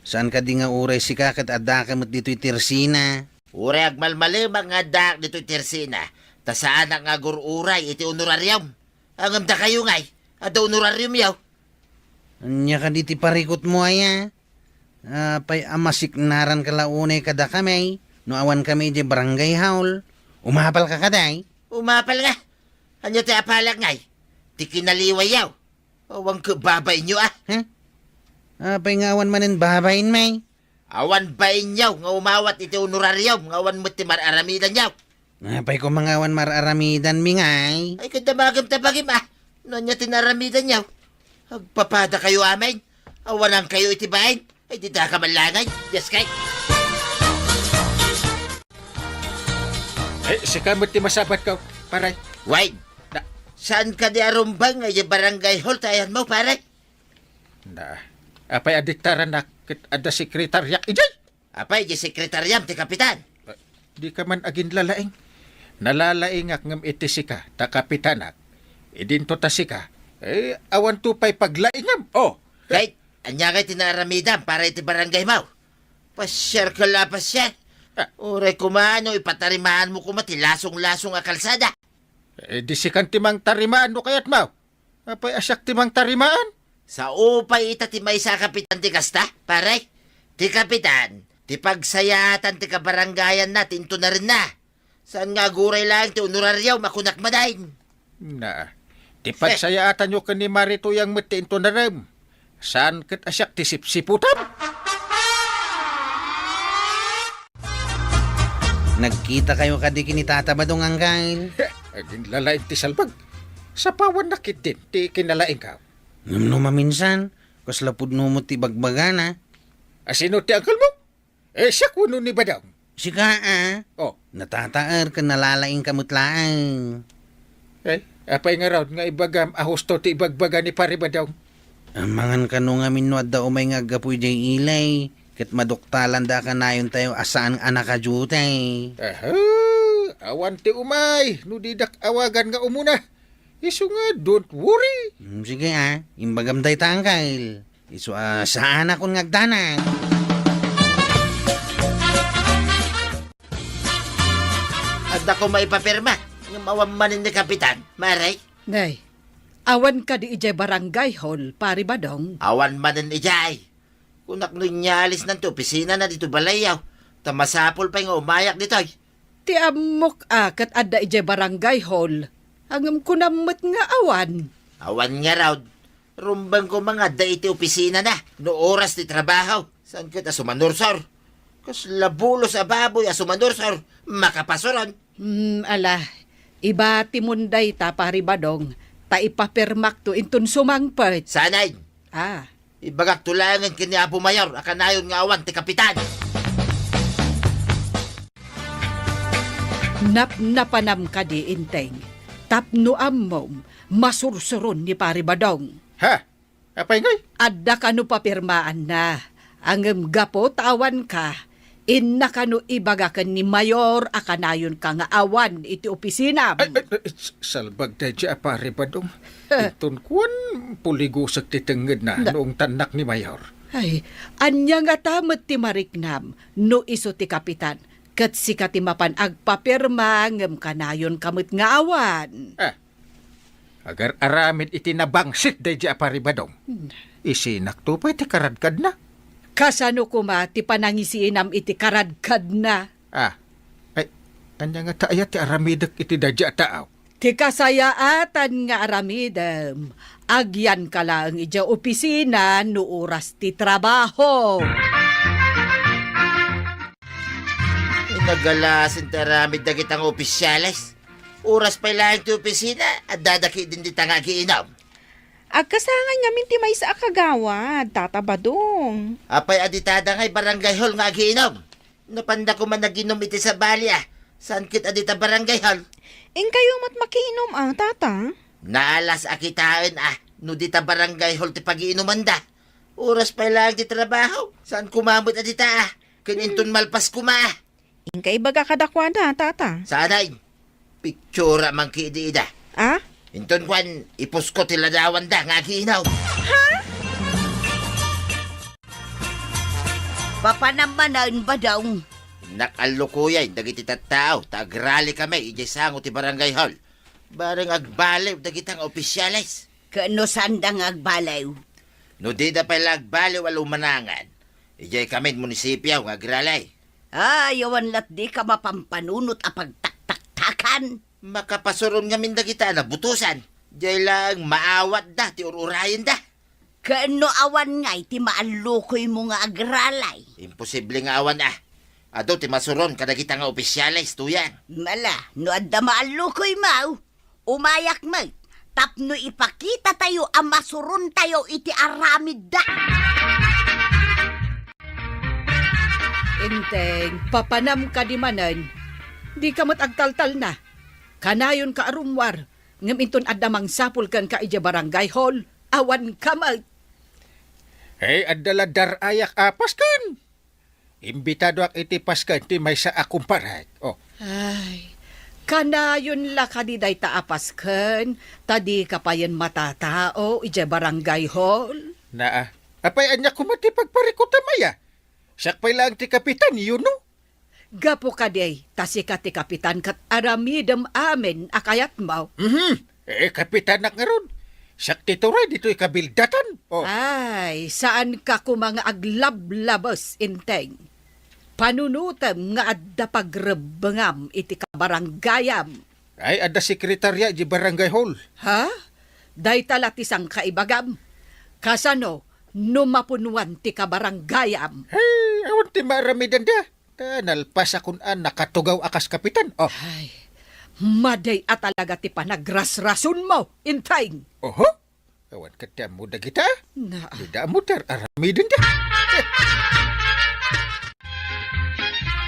Saan kadi nga uray sika ket addaka met ditoy tersina? Uray agmalmalemak nga addaak ditoy tersina, ta saanak nga agur-uray iti honorarium. Ngem dakayo ngay, adda honorariumyo? Ania kadi ti parikutmo aya? Apay a masiknaranka la unay kadakami no awankami idiay barangay hall? Umapalka kadi? Umapal nga. Ania ti apalak ngay? Ti kinaliwayyo. Awan ket babainyo, a. Huh? Apay nga awan manen babainmi? Awan bainyo nga umawat iti honorarium nga awan met ti mar-aramidanyo. Apay koma nga awan mar-aramidanmi ngay? Ay, ket damagem ta bagim, a. No ania ti naaramidanyo? Agpapadakayo amin. Awanankayo iti bain. Ay, didaka man laeng. Dios kay. Eh, sika met ti masabatko, pare. Wait. Na- Saan kadi a rumbeng idiay barangay hall ti ayanmo, pare? Na, apay a diktarannak ket adda sekretariak idiay? Apay, di sekretariam ti kapitan? Eh, dika man aginlalaing. Nalalaingak ngem iti sika, ta kapitanak. Idinto ta sika, eh, awanto pay paglaingam. Oh. Kay, ania ngay ti naaramidam para iti barangaymo? Pasiarka la a pasiar. Ah. Uray koma no ipatarimaanmo koma ti lasong-lasong a kalsada. Eh, di sikan ti mangtarimaan no kayatmo. Apay a siak ti mangtarimaan? Sao pay ita ti maysa a kapitan ti kasta, pare? Ti kapitan, ti pagsayaatan ti kabarangayanna ti intonarenna. Saan nga aguray laeng ti honorarium a kunak madain? Na, ti pagsayaatanyo ken ni Mari Tuyang met ti intonarem. Saan ket a siak ti sipsiputam? Nagkitakayo kadi ken ni Tata Badong, Angkel? Aginlalaing ti salbag. Sapawannak ketdin ti kinalaingko. Ngem no maminsan, kasla pudno met ti bagbagana. A, sino ti angkelmo? Eh, siak wenno ni Badong? Sika, a. Oh. Natataer ken nalalaingka met laeng. Eh, apay ngarud nga ibagam a husto ti ibagbaga ni Pari Badong? Amangan kano ngamin no adda umay nga aggapu idiay ili, ket maduktalanda a kanayontayo a saan a nakaduty. Aha, awan ti umay no didak awagan nga umuna. Isu nga, don't worry. Hmm, sige, a. Imbagam dayta, Angkel. Isu a saanakon nga agdanag. Adda koma ipapirma, ngem awan manen ni Kapitan, Mare? Nay, awan kadi idiay barangay hall, Pari Badong? Awan manen idiay. Kunak no inyalisnan ti opisinana ditoy balayyo, ta masapul pay nga umayak ditoy. Ti ammok a ket adda idiay barangay hall, ngem kunam met nga awan. Awan ngarud. Rumbeng koma nga adda iti opisinana no oras ti trabaho. Saan ket a sumanursor? Kasla bulos a baboy a sumanursor, makapasuron. Hmm, ala, ibatimon dayta, Pari Badong, ta ipapirmakto inton sumangpet. Saan? Ah. Ibagakto laengen ken ni Apo Mayor a kanayon nga awan ti kapitan. Napnapanam kadi, Enteng? Tapno ammom, masursuron ni Pari Badong. Ha? Apay ngay? Adda kano papirmaanna. Ngem gapu ta awanka, inna kano ibaga ken ni Mayor a kanayonka nga awan iti opisinam. Ay, ay, ay, s-, salbag daydi a Pari Badong. Inton kuan, puligusek ti tengngedna no ungtannak ni Mayor. Ay, ania ngata met ti mariknam no isu ti kapitan, ket sika ti mapan agpapirma ngem kanayonka met nga awan? Ah, agar-aramid iti nabangsit daydi a Pari Badong. Hmm. Isinakto pay ti karadkadna. Kasano koma ti panangisiinam iti karadkadna? Ah, ay, ania ngata aya ti aramidek iti daydi a tao? Ti kasayaatan nga aramidem, agyanka laeng idiay opisina no oras ti trabaho. Nagalasin ti aramid dagita nga opisyales. Oras pay laeng ti opisina, addada ketdin dita nga agiinom. Agkasangan ngamin ti maysa a kagawad, Tata Badong. Apay a ditada ngay barangay hall nga agiinom? Napanda koma naginom iti sabali a, saan ket a dita barangay hall? Inkayo met makiinom a, Tata? Naalas a kitaen a, no dita barangay hall ti pagiinomanda. Oras pay laeng ti trabaho, saan koma met a dita a, ken inton malpas koma a. Inka ibaga kadakuada, Tata. Saan? Pitsura man ketdi ida. Ah? Inton kuan, ipusko ti ladawanda nga agiinom. Ha? Papanam manen, Badong. Innak allukoyen dagiti tattao ta agrali kami idiay sango ti barangay hall. Bareng agbaliw dagita nga opisyales. Ket no saanda nga agbaliw? No dida pay la agbaliw a lumanangan, idiay kami munisipio nga agrali. Ay, awan lat dika mapampanunot a pagtaktaktakan. Makapasuron ngamin dagita a nabutosan. Diay laeng maawatda ti ur-urayenda. Ken no awan ngay ti maallukoymo nga agralay? Imposible nga awan a. Adu ti masuron kadagita nga opisyales, Tuyang. Mala, no adda maallukoymo, umayak met tapno ipakitatayo a masurontayo iti aramidda. Enteng, papanam kadi manen, dika met agtaltalna. Kanayonka a rummuar, ngem inton adda mangsapul kenka idiay barangay hall, awanka met. Ay, adda la dar-ayak a pasken. Imbitadoak iti pasken ti maysa a kumparek. Oh. Ay, kanayon la kadi dayta a pasken, ta dika payen matatao idiay barangay hall? Naa. Apay, ania koma ti pagparikutam aya? Siak pay laeng ti kapitan, you know? Gapu kadi, ta sika ti kapitan ket aramidem amin a kayatmo. Mhm. Eh, kapitanak ngarud. Siak ti turay ditoy kabildatan. Oh. Ay, saanka koma nga aglablabes, Enteng. Panunotem nga adda pagrebbengam iti kabaranggayam. Ay, adda sekretaria iti barangay hall. Ha? Dayta la ti sangkaibagam. Kasano no mapunuan ti kabaranggayam? Ay, awan ti maaramidenda. Ta nalpasakon a nakatugaw a kas kapitan. Oh. Ay, madi a talaga ti panagrasrasonmo, Enteng. Oho. Awan ket ti ammo dagita. Naa. Dida ammo ti ar-aramidenda.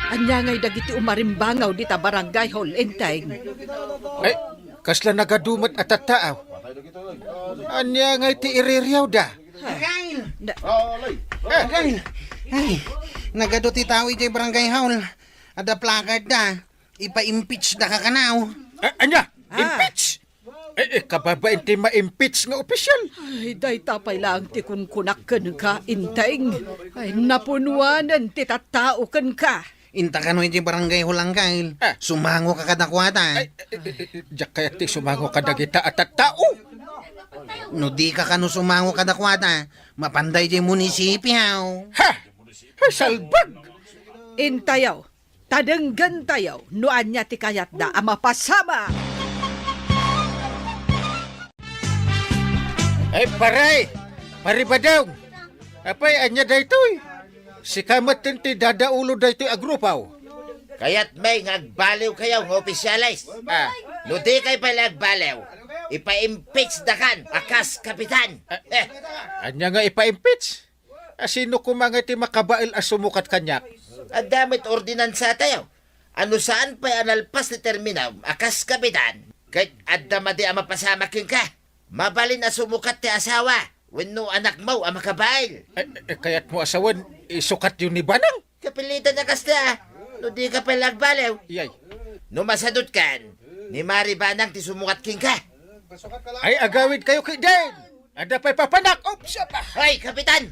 Ania ngay dagiti umarimbangaw dita barangay hall, Enteng? Ay, kasla nagadu met a tattaaw. Ania ngay ti iririawda? Again! Na- Again! Ay, nagadu ti tao idiay barangay hall. Adda placard da. Ipa-impeach da kakanaw. A-, ania? Ah. Impeach? Eh, eh, kababain ti ma-impeach nga opisyal. Ay, dayta pay laeng ti kunkunak kenka, Inteng. Ay, napunuanen ti tattao kenka. Inta kano iti barangay hall, Angkel. Ah. Sumango ka kadakuada. Ay, eh, eh, eh, diak kayat ti sumango kadagita a tattao. No di ka kano sumango kadakuada, mapanda iti munisipyo. Ha? Ay, salbag! Intayo, ta denggentayo no ania ti kayatda a mapasamak. Ay, pare! Pare Badong! Apay, ania daytoy? Sika met ti dadaulo daytoy a grupo. Kayatmi nga agbaliwkayo nga opisyales. Ah. No dikay pay la agbaliw, ipa-impeach dakan a kas kapitan. Ah, eh. Ania nga ipa-impeach? A, sino koma ngay ti makabael a sumukat kaniak? Adda met ordinansatayo a no saan pay a nalpas ti terminam a kas kapitan, ket adda madi a mapasamak kenka. Mabalin a sumukat ti asawa wenno anakmo a makabael. Eh, eh, kayatmo a sawen, isukatyo ni Banang? Kapilitan a kasta. No dika pay la agbaliw. Iyay. No masadutkan, ni Mari Banang ti sumukat kenka. Ay, agawidkayo ketdin. Adda pay papanak. Oops, apa. Hoy, kapitan!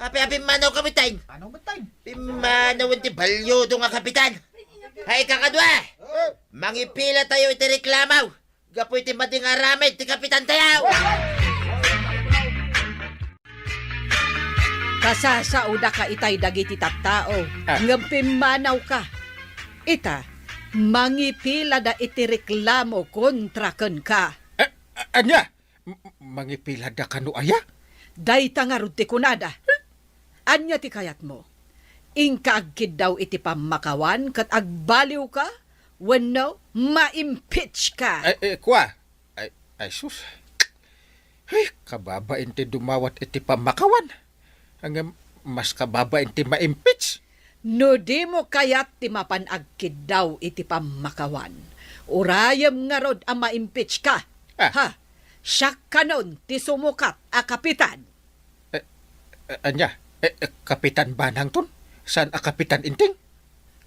Api-api manaw, kapitan! Ano, kapitan? Pimmanawen ti balyodo nga kapitan. Hay, kakadua! Mangipilatayo iti reklamo gapu iti madi nga aramid ti kapitantayo. Kasasaodaka itay dagiti tattao, ah, ngem pimmanawka. Ita, mangipilada iti reklamo kontra kenka. Eh, a-, ania? M-, mangipilada kano aya? Dayta ngarud ti kunada. Ania ti kayatmo? Inka agkiddaw iti pammakawan ket agbaliwka wenno ma-impeach ka? Ay, eh, kua. Ay, ay, sus. Ay, kababain ti dumawat iti pammakawan. Ngem mas kababain ti ma-impeach. No dimo kayat ti mapan agkiddaw iti pammakawan, urayem ngarud a ma-impeach ka. Ah. Ha? Siak kanon ti sumukat a kapitan. Eh, eh, ania? Eh, eh, Kapitan Banangton? Saan a Kapitan Inting?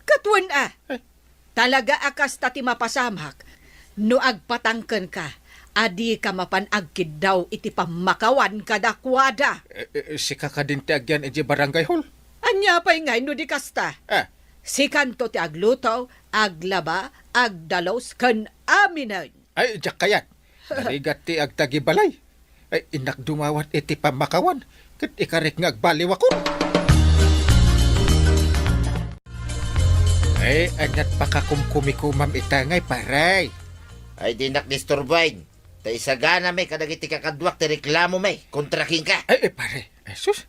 Ket wen a. Eh. Talaga a kasta ti mapasamak no agpatangken ka, a dika mapan agkiddaw iti pammakawan kadakuada. Eh, eh, sika kadin ti agyan idiay barangay hall? Ania pay ngay no di kasta? Ah. Sikanto ti agluto, aglaba, agdalus, ken aminen. Ay, diak kayat. Narigat ti agtagibalay. Ay, innak dumawat iti pammakawan, ket ikarek nga agbaliwakon. Ay, aniat pakakumkumikumam ita ngay, pare? Ay, dinak disturboen. Ta isaganami kadagiti kakaduak ti reklamomi kontra kenka. Ay, eh, pare. Ay, sus.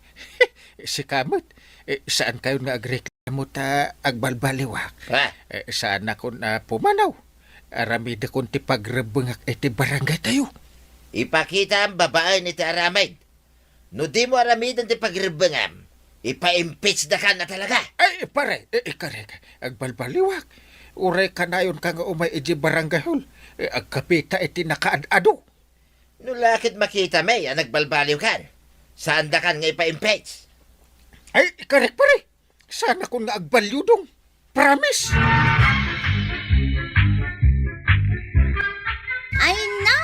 Sika met. Eh, saankayon nga agreklamo ta agbalbaliwak? Ha? Eh, saanakon a pumanaw. Aramidekon ti pagrebbengak iti barangaytayo. Ipakitaam babaen iti aramid. No dimo aramiden ti pagrebbengam, ipa-impeach dakan a talaga. Ay, pare, eh, ikarek, agbalbaliwak. Uray kanayonka nga umay idiay barangay hall, eh, agkapita iti nakaad-adu. No la ket makitami a nagbalbaliwkan, saandakan nga ipa-impeach. Ay, ikarek, pare. Saanakon nga agbalyudong. Promise! Ay na,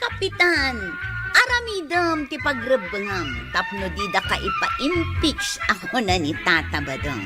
Kapitan! Aramidem ti pagrebbengam tapno didaka ipa-impeach a kuna ni Tata Badong.